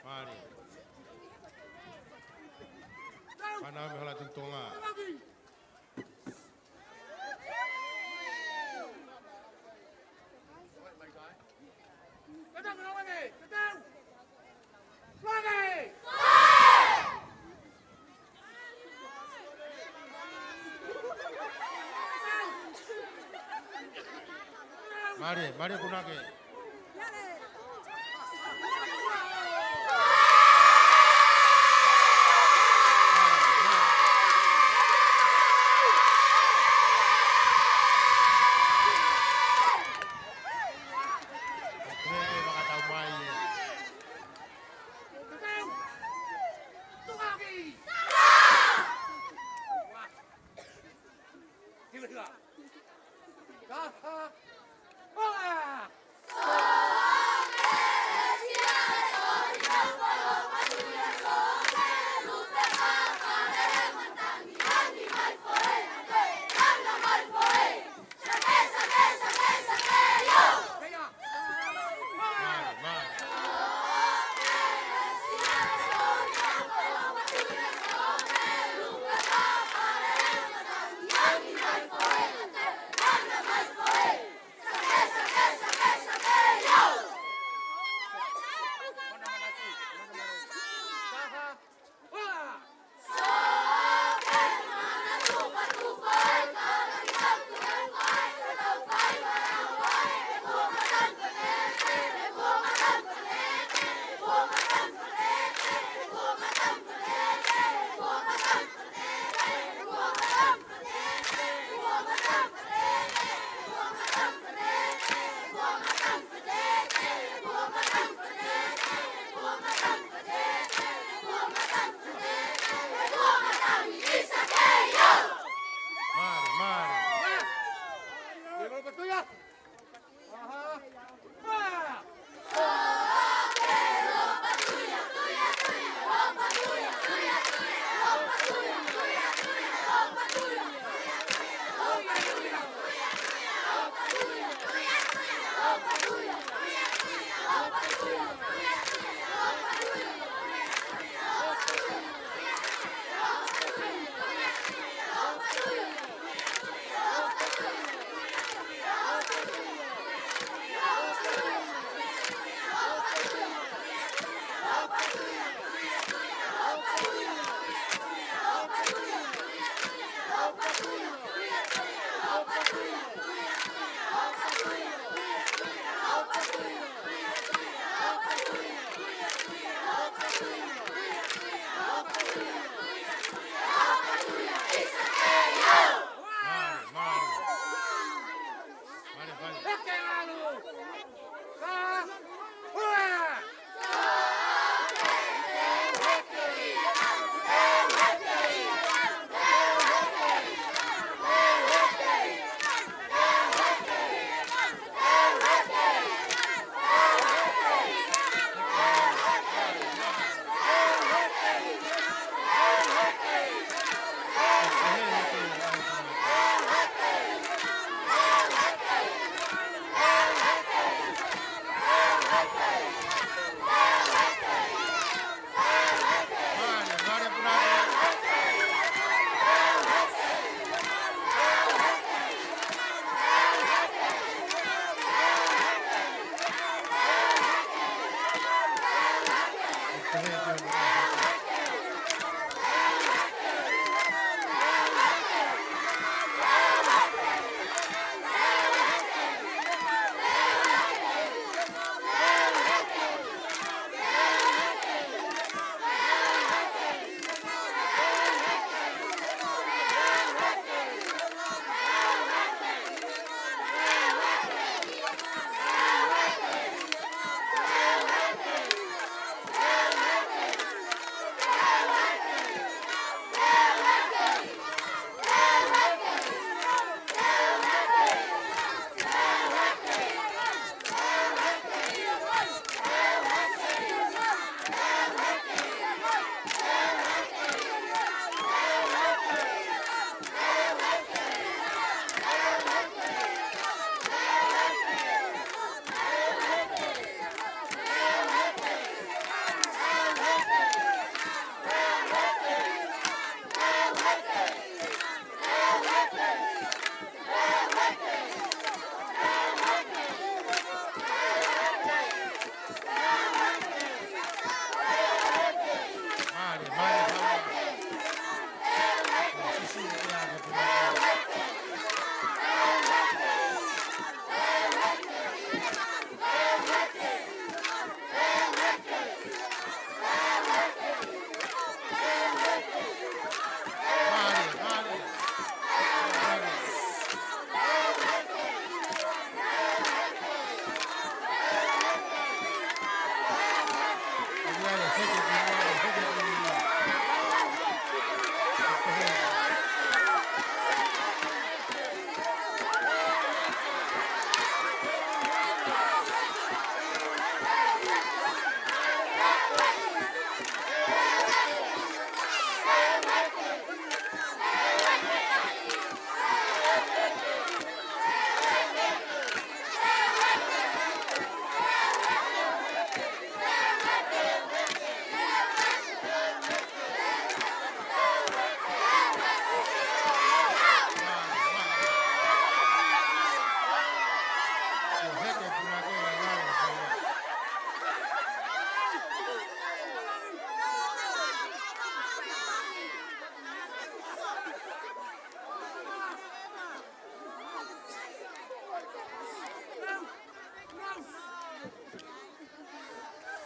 Mālie. Fānau mei Hala Tuʻi Tonga. Mālie, mālie punake.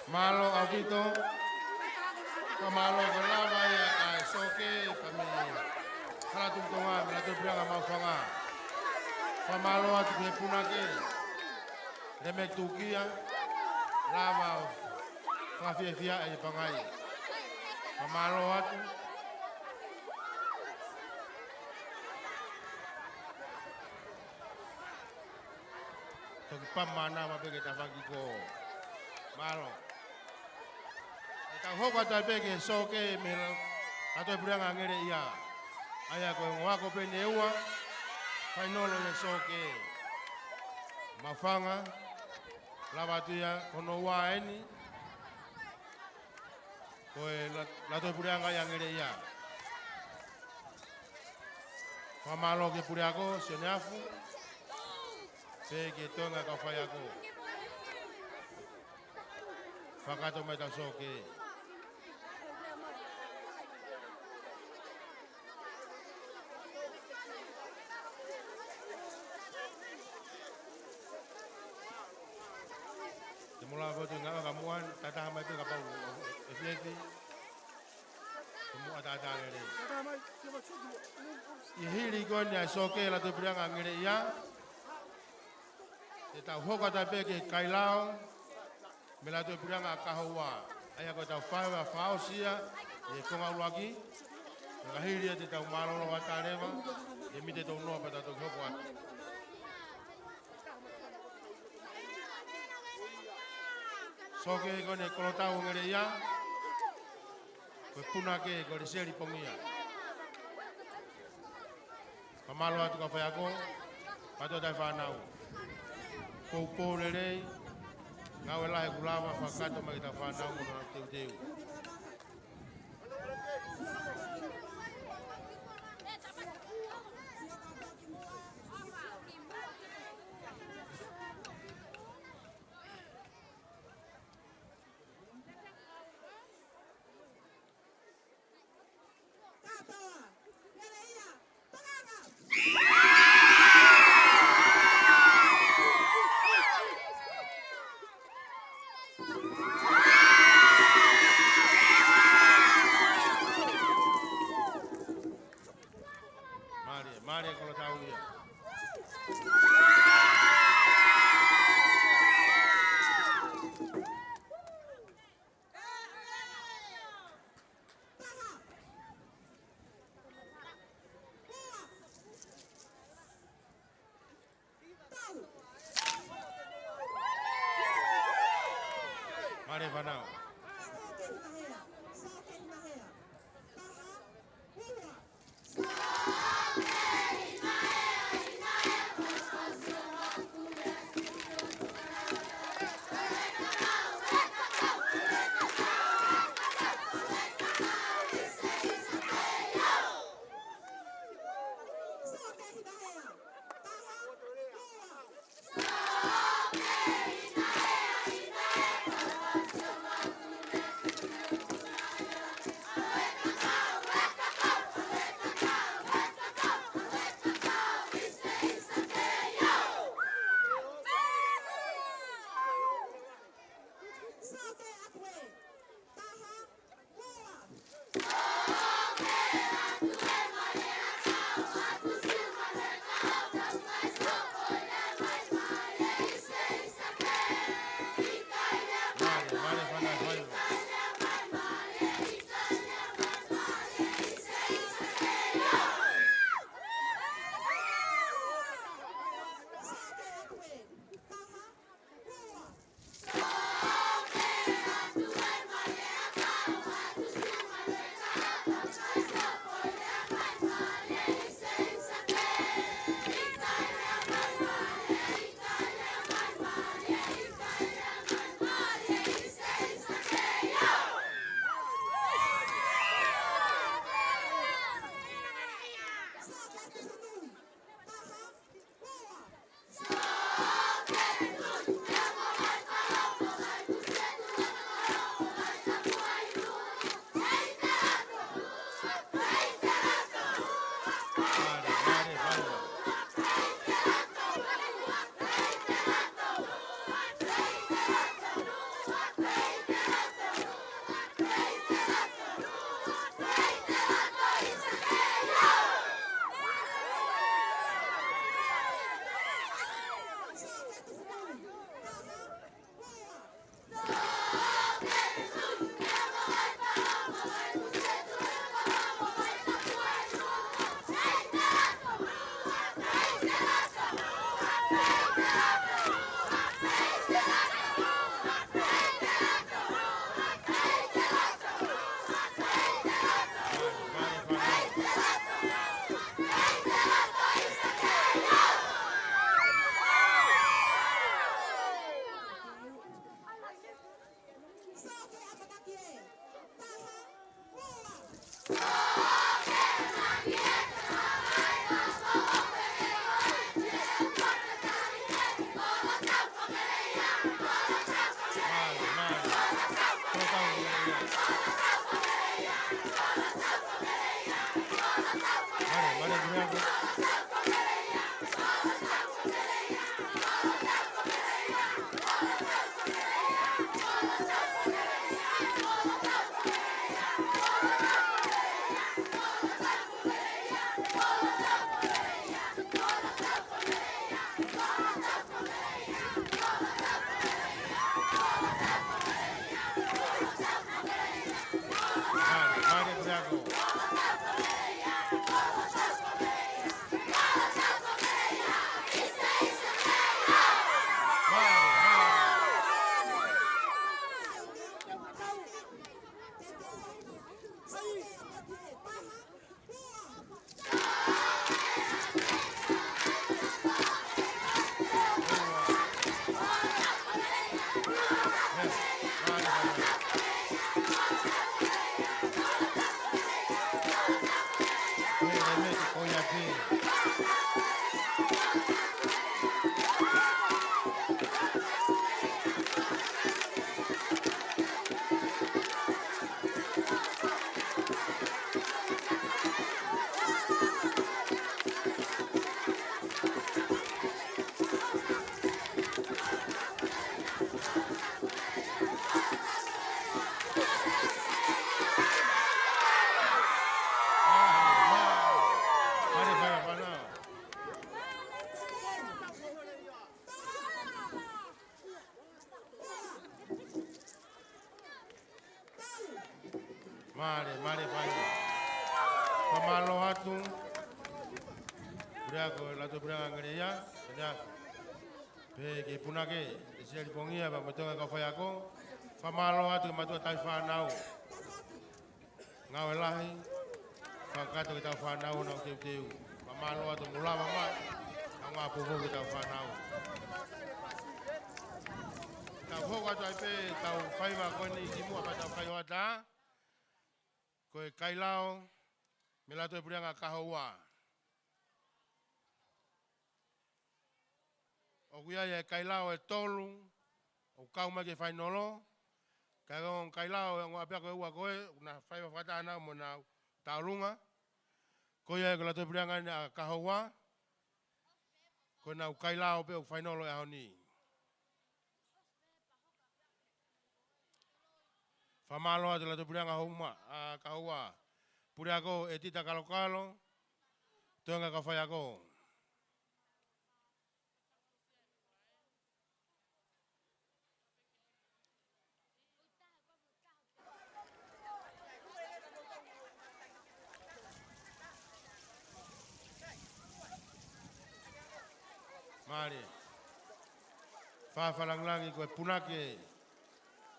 Mālō ʻaupito. Fakamālō ko e lava ia ʻa e sōkē pea mei Halatuʻutonga, mei Latoʻi Puleʻanga Maʻufanga. Fakamālō atu ki he punake, Lemek Tukia, lava ʻo fakafiefiaʻi e pangai. Fakamālō atu. Toki pamana ma peke tafaki ko. Mālō. ʻE tau hoko atu ai pē ki he sōkē mei Latoʻi Puleʻanga Angeleʻia. ʻA ia ko e ongo ako pē ʻe ua, fainolo ʻi he sōkē. Maʻufanga, lava atu ia ko hono ua eni. Ko e La-, Latoʻi Puleʻanga ia Angeleʻia. Fakamālō ki he puleako, Sione Afu. Pea ki he toenga kau faiako. Fakakakato mai ʻetau sōkē. Te mou lava atu ʻi he ngaahi ʻaho ka muʻa, tātā mai pē kapau ʻe fiefia. Te mou ʻatā lelei. ʻI he hili ko eni ʻa e sōkē Latoʻi Puleʻanga Angeleʻia, te tau hoko atu ai pē ki he kailao mei Latoʻi Puleʻanga Kahoua. ʻA ia ko ʻetau faiva fakaʻosi ia ʻi he konga ʻuluaki. Ka hili ia te tau mālōlō atu leva, ʻe mite tau noa pea tau toki hoko atu. Sōkē ko eni Kolotau Angeleʻia. Ko e punake ko Liseli Pongia. Fakamālō atu kau faiako, pea ʻatā e fānau. Poupou lelei, ngāue lahi kuo lava, fakakakato mai ki he fānau mo nau teuteu. Mare, mare, Puleako. Mare, mare. Mare, mare fai. Fakamālō atu. Puleako, Lautohi Puleʻanga Ngeleia, Seniafi. Pehē ki he punake, ʻe Siali Pongia, pea mo e toenga kau faiako. Fakamālō atu ki he mātuʻa tauhi fānau. Ngāue lahi, fakakakato ki heʻetau fānau ʻoku nau teuteu. Fakamālō atu mo lava mai, ʻa e ngāue poupou ki heʻetau fānau. Tau hoko atu ai pē, tau faiva ko eni kimuʻa pea tau kai hoʻatā. Ko e kailao, mei he Lautohi Puleʻanga Kahoua. ʻOku ʻi ai e kailao ʻe tolu, ʻoku kau mai ki he fainolo. Ka ko e kailao ʻe ongo ʻapē ko e ua ko ē, ʻoku na faiva fakataha naʻa mo nau tauʻolunga. Ko ia ko e Lautohi Puleʻanga ʻa Kahoua. Ko ʻenau kailao pē ʻoku fainolo he ʻaho ni. Fakamālō atu Lautohi Puleʻanga Houma, ʻa Kahoua. Puleako ʻEtita Kalokalo, toenga kau faiako. Mare. Fakalangilangi ko e punake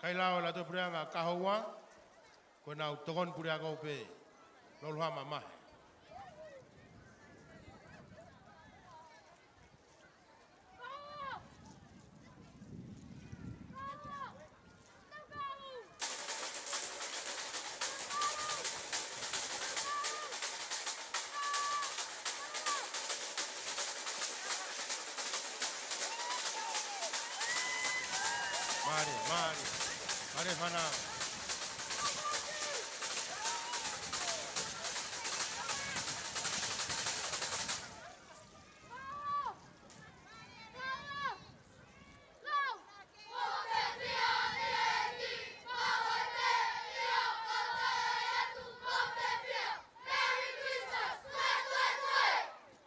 kailao Lautohi Puleʻanga Kahoua. Ko ʻenau tokoni puleako pē. Loluhama mahe. Mare, mare. Mare fana.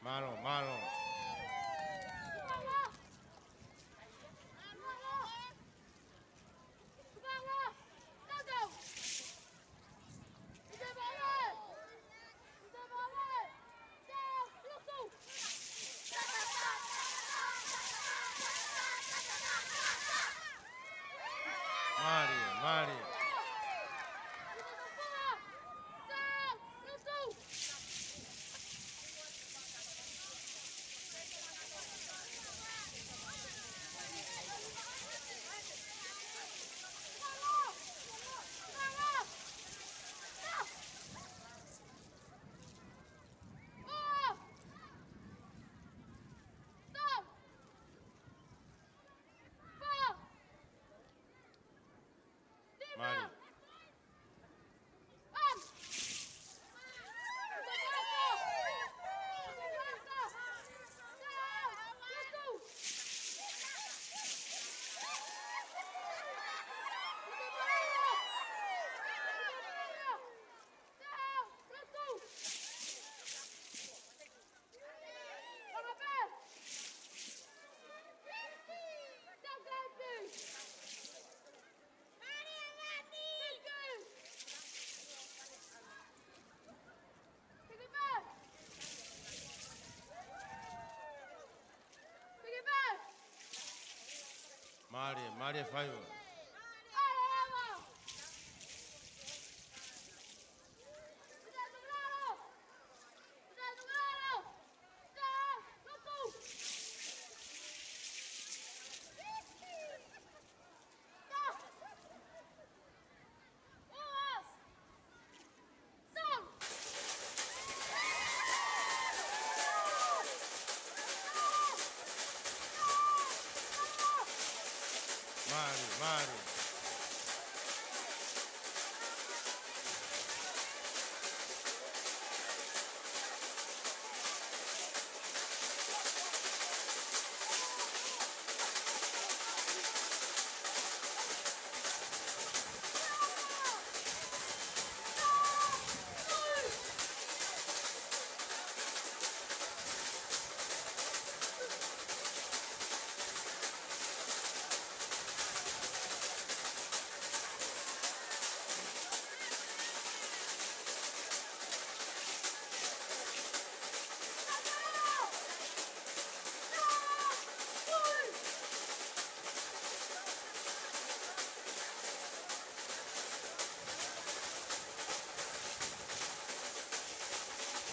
Mālō, mālō. Mālie, mālie. Mālie, mālie faiva. Mālie, mālie.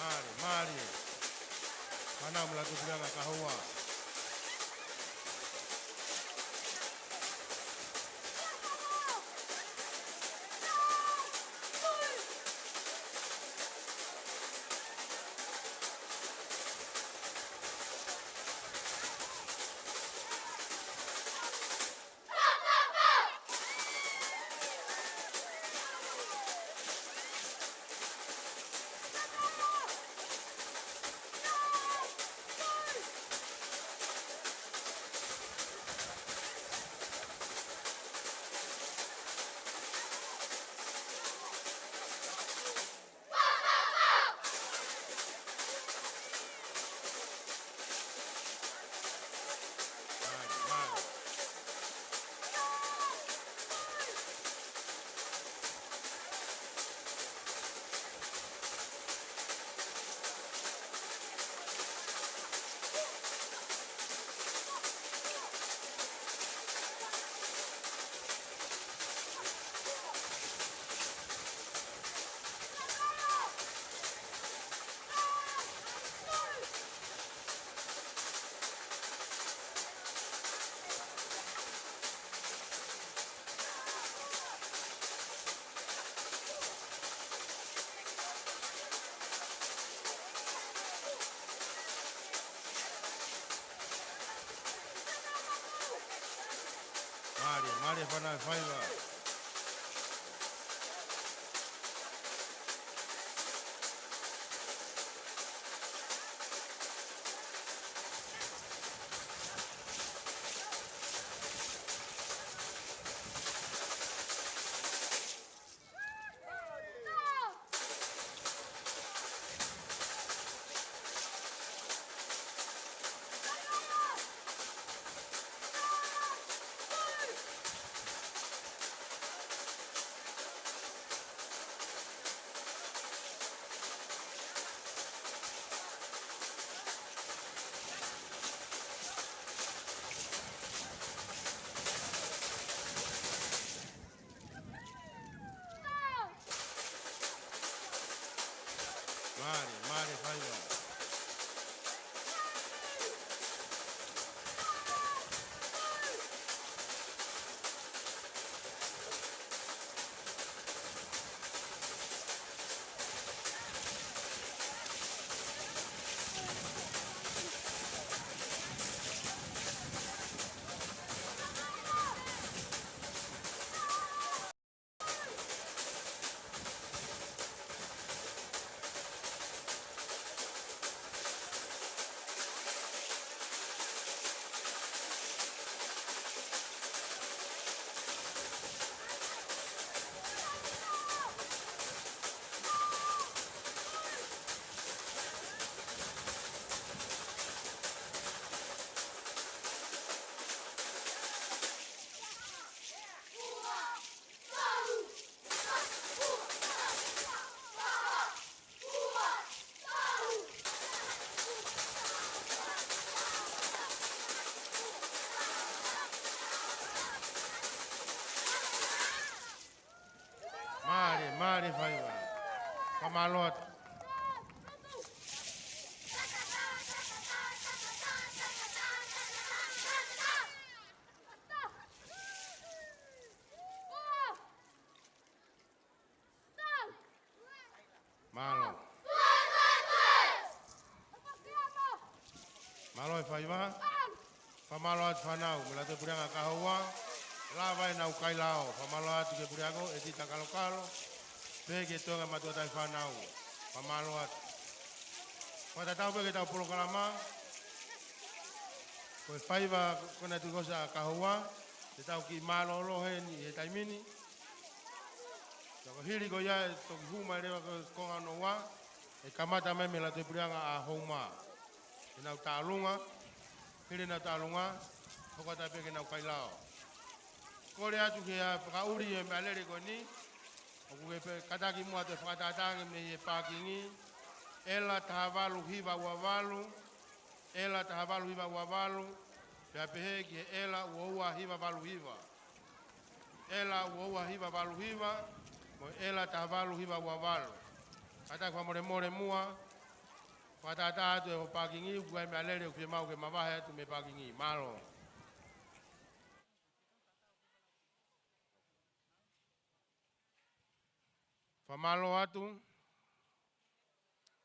Mālie, mālie. Fānau Mulatupuleʻanga Kahua. Mālie, mālie fānau faiva. Mālie, mālie faiva. Mālō atu. Mālō. Mālō e faiva. Fakamālō atu fānau, mei he Lototui Puleʻanga Kahoua. Lava ʻenau kailao. Fakamālō atu ki he puleako, ʻEtita Kalokalo. Pehē ki he toenga mātuʻa taʻefānau. Fakamālō atu. Fakatatau pē ki heʻetau polokalama. Ko e faiva ko ena tukosa Kahoua. Te tau kiʻi mālōlō heni he taimi ni. Ka ko e hili ko ia ʻe toki hū mai leva ko e konga hono ua, ʻe kamata mai mei he Lototui Puleʻanga ʻa Houma. ʻEnau tālunga, hili ʻenau tālunga, hoko atu pē ki heʻenau kailao. Kole atu ki he fakaʻuli e meʻalele ko eni, ʻoku ke pē kātaki muʻa ʻo fakatātā ange mei he pākingi, ʻela taha valu hiva ua valu, ʻela taha valu hiva ua valu, pea pehē ki he ʻela ua ua hiva valu hiva. ʻEla ua ua hiva valu hiva, mo e ʻela taha valu hiva ua valu. Kātaki fakamolemole muʻa, fakatātā atu e hoʻo pākingi, ʻoku ʻi ai e meʻalele ʻoku fiemaʻu ke mavahe atu mei he pākingi. Mālō. Fakamālō atu,